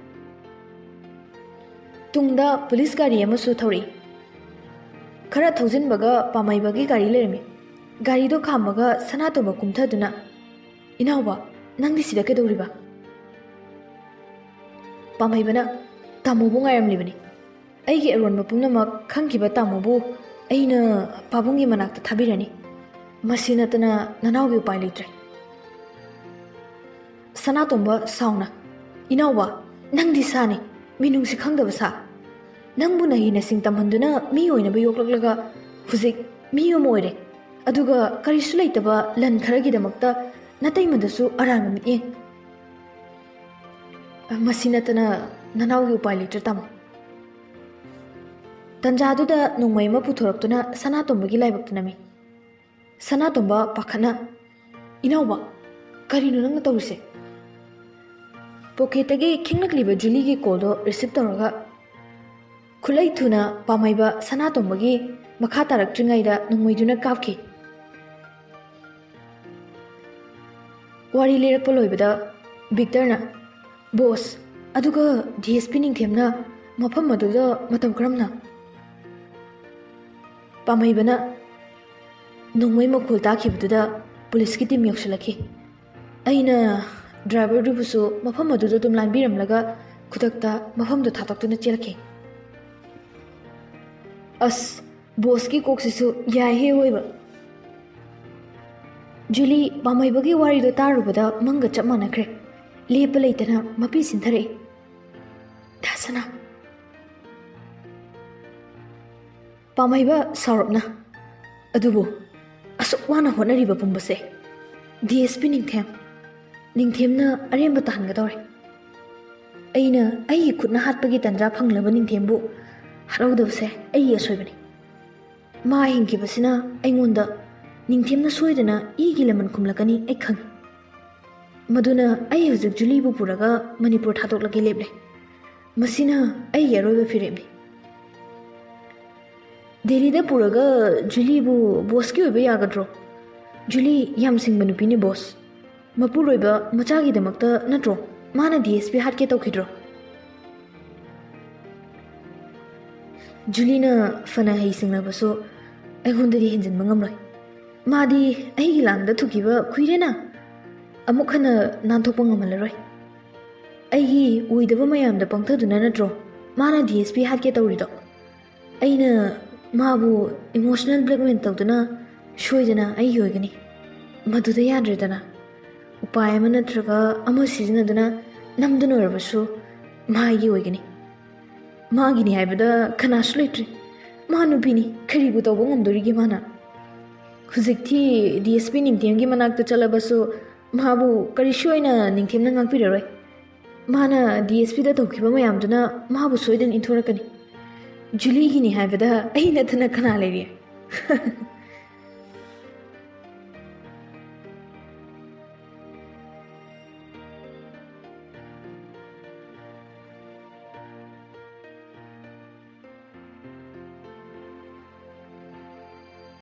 ꯇꯨꯡꯗ ꯄꯨꯂꯤꯁ ꯒꯥꯔꯤ ꯑꯃꯁꯨ ꯊꯧꯔꯛꯏ꯫ ꯈꯔ ꯊꯧꯖꯤꯟꯕꯒ ꯄꯥꯝꯍꯩꯕꯒꯤ ꯒꯥꯔꯤ ꯂꯩꯔꯝꯃꯤ꯫ ꯒꯥꯔꯤꯗꯣ ꯈꯥꯝꯃꯒ ꯁꯅꯥꯇꯣꯝꯕ ꯀꯨꯝꯊꯗꯨꯅ, "ꯏꯅꯥꯎꯕ, ꯅꯪꯗꯤ ꯁꯤꯗ ꯀꯩꯗꯧꯔꯤꯕ?" ꯄꯥꯝꯍꯩꯕꯅ, "ꯇꯥꯃꯣꯕꯨ ꯉꯥꯏꯔꯝꯂꯤꯕꯅꯤ꯫ ꯑꯩꯒꯤ ꯑꯔꯣꯟꯕ ꯄꯨꯝꯅꯃꯛ ꯈꯪꯈꯤꯕ ꯇꯥꯃꯣꯕꯨ ꯑꯩꯅ ꯄꯥꯕꯨꯡꯒꯤ ꯃꯅꯥꯛꯇ ꯊꯥꯕꯤꯔꯅꯤ꯫ ꯃꯁꯤ ꯅꯠꯇꯅ ꯅꯅꯥꯎꯒꯤ ꯎꯄꯥꯏ ꯂꯩꯇ꯭ꯔꯦ꯫" ꯁꯅꯥꯇꯣꯝꯕ ꯁꯥꯎꯅ, "ꯏꯅꯥꯎꯕ, ꯅꯪꯗꯤ ꯁꯥꯅꯤ, ꯃꯤꯅꯨꯡꯁꯤ ꯈꯪꯗꯕ ꯁꯥ꯫ ꯅꯪꯕꯨ ꯅꯍꯩ ꯅꯁꯤꯡ ꯇꯝꯍꯟꯗꯨꯅ ꯃꯤ ꯑꯣꯏꯅꯕ ꯌꯣꯛꯂꯛꯂꯒ ꯍꯧꯖꯤꯛ ꯃꯤ ꯑꯃ ꯑꯣꯏꯔꯦ, ꯑꯗꯨꯒ ꯀꯔꯤꯁꯨ ꯂꯩꯇꯕ ꯂꯟ ꯈꯔꯒꯤꯗꯃꯛꯇ ꯅꯇꯩꯃꯗꯁꯨ ꯑꯔꯥꯟꯕ ꯃꯤꯠꯌꯦꯡ꯫ ꯃꯁꯤ ꯅꯠꯇꯅ ꯅꯅꯥꯎꯒꯤ ꯎꯄꯥꯏ ꯂꯩꯇ꯭ꯔꯦ, ꯇꯥꯃꯣ꯫" ꯇꯟꯖꯥꯗꯨꯗ ꯅꯣꯡꯃꯩ ꯑꯃ ꯄꯨꯊꯣꯔꯛꯇꯨꯅ ꯁꯅꯥꯇꯣꯝꯕꯒꯤ ꯂꯥꯏꯕꯛꯇ ꯅꯝꯃꯤ꯫ ꯁꯅꯥꯇꯣꯝꯕ ꯄꯥꯈꯠꯅ, "ꯏꯅꯥꯎꯕ, ꯀꯔꯤꯅꯣ ꯅꯪꯅ ꯇꯧꯔꯤꯁꯦ?" ꯄꯣꯀꯦꯠꯇꯒꯤ ꯈꯤꯡꯂꯛꯂꯤꯕ ꯖꯨꯂꯤꯒꯤ ꯀꯣꯜꯗꯣ ꯔꯤꯁꯤꯞ ꯇꯧꯔꯒ, ꯈꯨꯠꯂꯩ ꯊꯨꯅ ꯄꯥꯝꯍꯩꯕ ꯁꯅꯥꯇꯣꯝꯕꯒꯤ ꯃꯈꯥ ꯇꯥꯔꯛꯇ꯭ꯔꯤꯉꯩꯗ ꯅꯣꯡꯃꯩꯗꯨꯅ ꯀꯥꯞꯈꯤ꯫ ꯋꯥꯔꯤ ꯂꯤꯔꯛꯄ ꯂꯣꯏꯕꯗ ꯚꯤꯛꯇꯔꯅ, "ꯕꯣꯁ, ꯑꯗꯨꯒ ꯗꯤ ꯑꯦꯁ ꯄꯤ ꯅꯤꯡꯊꯦꯝꯅ ꯃꯐꯝ ꯑꯗꯨꯗ ꯃꯇꯧ ꯀꯔꯝꯅ?" ꯄꯥꯝꯍꯩꯕꯅ, "ꯅꯣꯡꯃꯩ ꯃꯈꯣꯜ ꯇꯥꯈꯤꯕꯗꯨꯗ ꯄꯨꯂꯤꯁꯀꯤ ꯇꯤꯝ ꯌꯧꯁꯤꯜꯂꯛꯈꯤ꯫ ꯑꯩꯅ ꯗ꯭ꯔꯥꯏꯚꯔꯗꯨꯕꯨꯁꯨ ꯃꯐꯝ ꯑꯗꯨꯗ ꯑꯗꯨꯝ ꯂꯥꯟꯕꯤꯔꯝꯂꯒ ꯈꯨꯗꯛꯇ ꯃꯐꯝꯗꯨ ꯊꯥꯗꯣꯛꯇꯨꯅ ꯆꯦꯜꯂꯛꯈꯤ꯫" "ꯑꯁ, ꯕꯣꯁꯀꯤ ꯀꯣꯛꯁꯤꯁꯨ ꯌꯥꯏꯍꯦ ꯑꯣꯏꯕ꯫" ꯖꯨꯂꯤ ꯄꯥꯝꯍꯩꯕꯒꯤ ꯋꯥꯔꯤꯗꯣ ꯇꯥꯔꯨꯕꯗ ꯃꯪꯒ ꯆꯞ ꯃꯥꯟꯅꯈ꯭ꯔꯦ꯫ ꯂꯦꯞꯄ ꯂꯩꯇꯅ ꯃꯄꯤ ꯁꯤꯟꯊꯔꯛꯏ꯫ ꯁꯅꯥ꯫ ꯄꯥꯝꯍꯩꯕ ꯁꯥꯎꯔꯞꯅ, "ꯑꯗꯨꯕꯨ ꯑꯁꯨꯛ ꯋꯥꯅ ꯍꯣꯠꯅꯔꯤꯕ ꯄꯨꯝꯕꯁꯦ, ꯗꯤ ꯑꯦꯁ ꯄꯤ ꯅꯤꯡꯊꯦꯝ, ꯅꯤꯡꯊꯦꯝꯅ ꯑꯔꯦꯝꯕ ꯇꯥꯍꯟꯒꯗꯧꯔꯦ꯫ ꯑꯩꯅ ꯑꯩꯒꯤ ꯈꯨꯠꯅ ꯍꯥꯠꯄꯒꯤ ꯇꯟꯖꯥ ꯐꯪꯂꯕ ꯅꯤꯡꯊꯦꯝꯕꯨ ꯍꯥꯠꯍꯧꯗꯕꯁꯦ ꯑꯩꯒꯤ ꯑꯁꯣꯏꯕꯅꯤ꯫ ꯃꯥ ꯍꯤꯡꯈꯤꯕꯁꯤꯅ ꯑꯩꯉꯣꯟꯗ ꯅꯤꯡꯊꯦꯝꯅ ꯁꯣꯏꯗꯅ ꯏꯒꯤ ꯂꯃꯟ ꯈꯨꯝꯂꯛꯀꯅꯤ ꯑꯩ ꯈꯪꯏ꯫ ꯃꯗꯨꯅ ꯑꯩ ꯍꯧꯖꯤꯛ ꯖꯨꯂꯤꯕꯨ ꯄꯨꯔꯒ ꯃꯅꯤꯄꯨꯔ ꯊꯥꯗꯣꯛꯂꯒꯦ ꯂꯦꯞꯂꯦ꯫ ꯃꯁꯤꯅ ꯑꯩꯒꯤ ꯑꯔꯣꯏꯕ ꯐꯤꯔꯦꯞꯅꯤ꯫" "ꯗꯦꯜꯂꯤꯗ ꯄꯨꯔꯒ ꯖꯨꯂꯤꯕꯨ ꯕꯣꯁꯀꯤ ꯑꯣꯏꯕ ꯌꯥꯒꯗ꯭ꯔꯣ? ꯖꯨꯂꯤ ꯌꯥꯝ ꯁꯤꯡꯕ ꯅꯨꯄꯤꯅꯤ ꯕꯣꯁ꯫ ꯃꯄꯨꯔꯣꯏꯕ ꯃꯆꯥꯒꯤꯗꯃꯛꯇ ꯅꯠꯇ꯭ꯔꯣ ꯃꯥꯅ ꯗꯤ ꯑꯦꯁ ꯄꯤ ꯍꯥꯠꯀꯦ ꯇꯧꯈꯤꯗ꯭ꯔꯣ?" ꯖꯨꯂꯤꯅ ꯐꯅ ꯍꯩꯁꯤꯡꯂꯕꯁꯨ ꯑꯩꯉꯣꯟꯗꯗꯤ ꯍꯦꯟꯖꯤꯟꯕ ꯉꯝꯂꯣꯏ꯫ ꯃꯥꯗꯤ ꯑꯩꯒꯤ ꯂꯥꯡꯗ ꯊꯨꯈꯤꯕ ꯀꯨꯏꯔꯦꯅ꯫ ꯑꯃꯨꯛ ꯍꯟꯅ ꯅꯥꯟꯊꯣꯛꯄ ꯉꯝꯍꯜꯂꯔꯣꯏ꯫ ꯑꯩꯒꯤ ꯑꯣꯏꯗꯕ ꯃꯌꯥꯝꯗ ꯄꯪꯊꯗꯨꯅ ꯅꯠꯇ꯭ꯔꯣ ꯃꯥꯅ ꯗꯤ ꯑꯦꯁ ꯄꯤ ꯍꯥꯠꯀꯦ ꯇꯧꯔꯤꯗꯣ? ꯑꯩꯅ ꯃꯥꯕꯨ ꯏꯃꯣꯁꯅꯦꯜ ꯕ꯭ꯂꯦꯛꯃꯦꯜ ꯇꯧꯗꯨꯅ ꯁꯣꯏꯗꯅ ꯑꯩꯒꯤ ꯑꯣꯏꯒꯅꯤ꯫ ꯃꯗꯨꯗ ꯌꯥꯗ꯭ꯔꯦꯗꯅ꯫ ꯎꯄꯥꯏ ꯑꯃ ꯅꯠꯇ꯭ꯔꯒ ꯑꯃ ꯁꯤꯖꯤꯟꯅꯗꯨꯅ ꯅꯝꯗꯨꯅ ꯑꯣꯏꯔꯕꯁꯨ ꯃꯥꯒꯤ ꯑꯣꯏꯒꯅꯤ꯫ ꯃꯥꯒꯤꯅꯤ ꯍꯥꯏꯕꯗ ꯀꯅꯥꯁꯨ ꯂꯩꯇ꯭ꯔꯦ꯫ ꯃꯥ ꯅꯨꯄꯤꯅꯤ, ꯀꯔꯤꯕꯨ ꯇꯧꯕ ꯉꯝꯗꯣꯔꯤꯒꯦ ꯃꯥꯅ? ꯍꯧꯖꯤꯛꯇꯤ ꯗꯤ ꯑꯦꯁ ꯄꯤ ꯅꯤꯡꯊꯦꯝꯒꯤ ꯃꯅꯥꯛꯇ ꯆꯠꯂꯕꯁꯨ ꯃꯥꯕꯨ ꯀꯔꯤꯁꯨ ꯑꯣꯏꯅ ꯅꯤꯡꯊꯦꯝꯅ ꯉꯥꯛꯄꯤꯔꯔꯣꯏ꯫ ꯃꯥꯅ ꯗꯤ ꯑꯦꯁ ꯄꯤꯗ ꯇꯧꯈꯤꯕ ꯃꯌꯥꯝꯗꯨꯅ ꯃꯥꯕꯨ ꯁꯣꯏꯗꯅ ꯏꯟꯊꯣꯔꯛꯀꯅꯤ꯫ ꯖꯨꯂꯤꯒꯤꯅꯤ ꯍꯥꯏꯕꯗ ꯑꯩ ꯅꯠꯇꯅ ꯀꯅꯥ ꯂꯩꯔꯤ?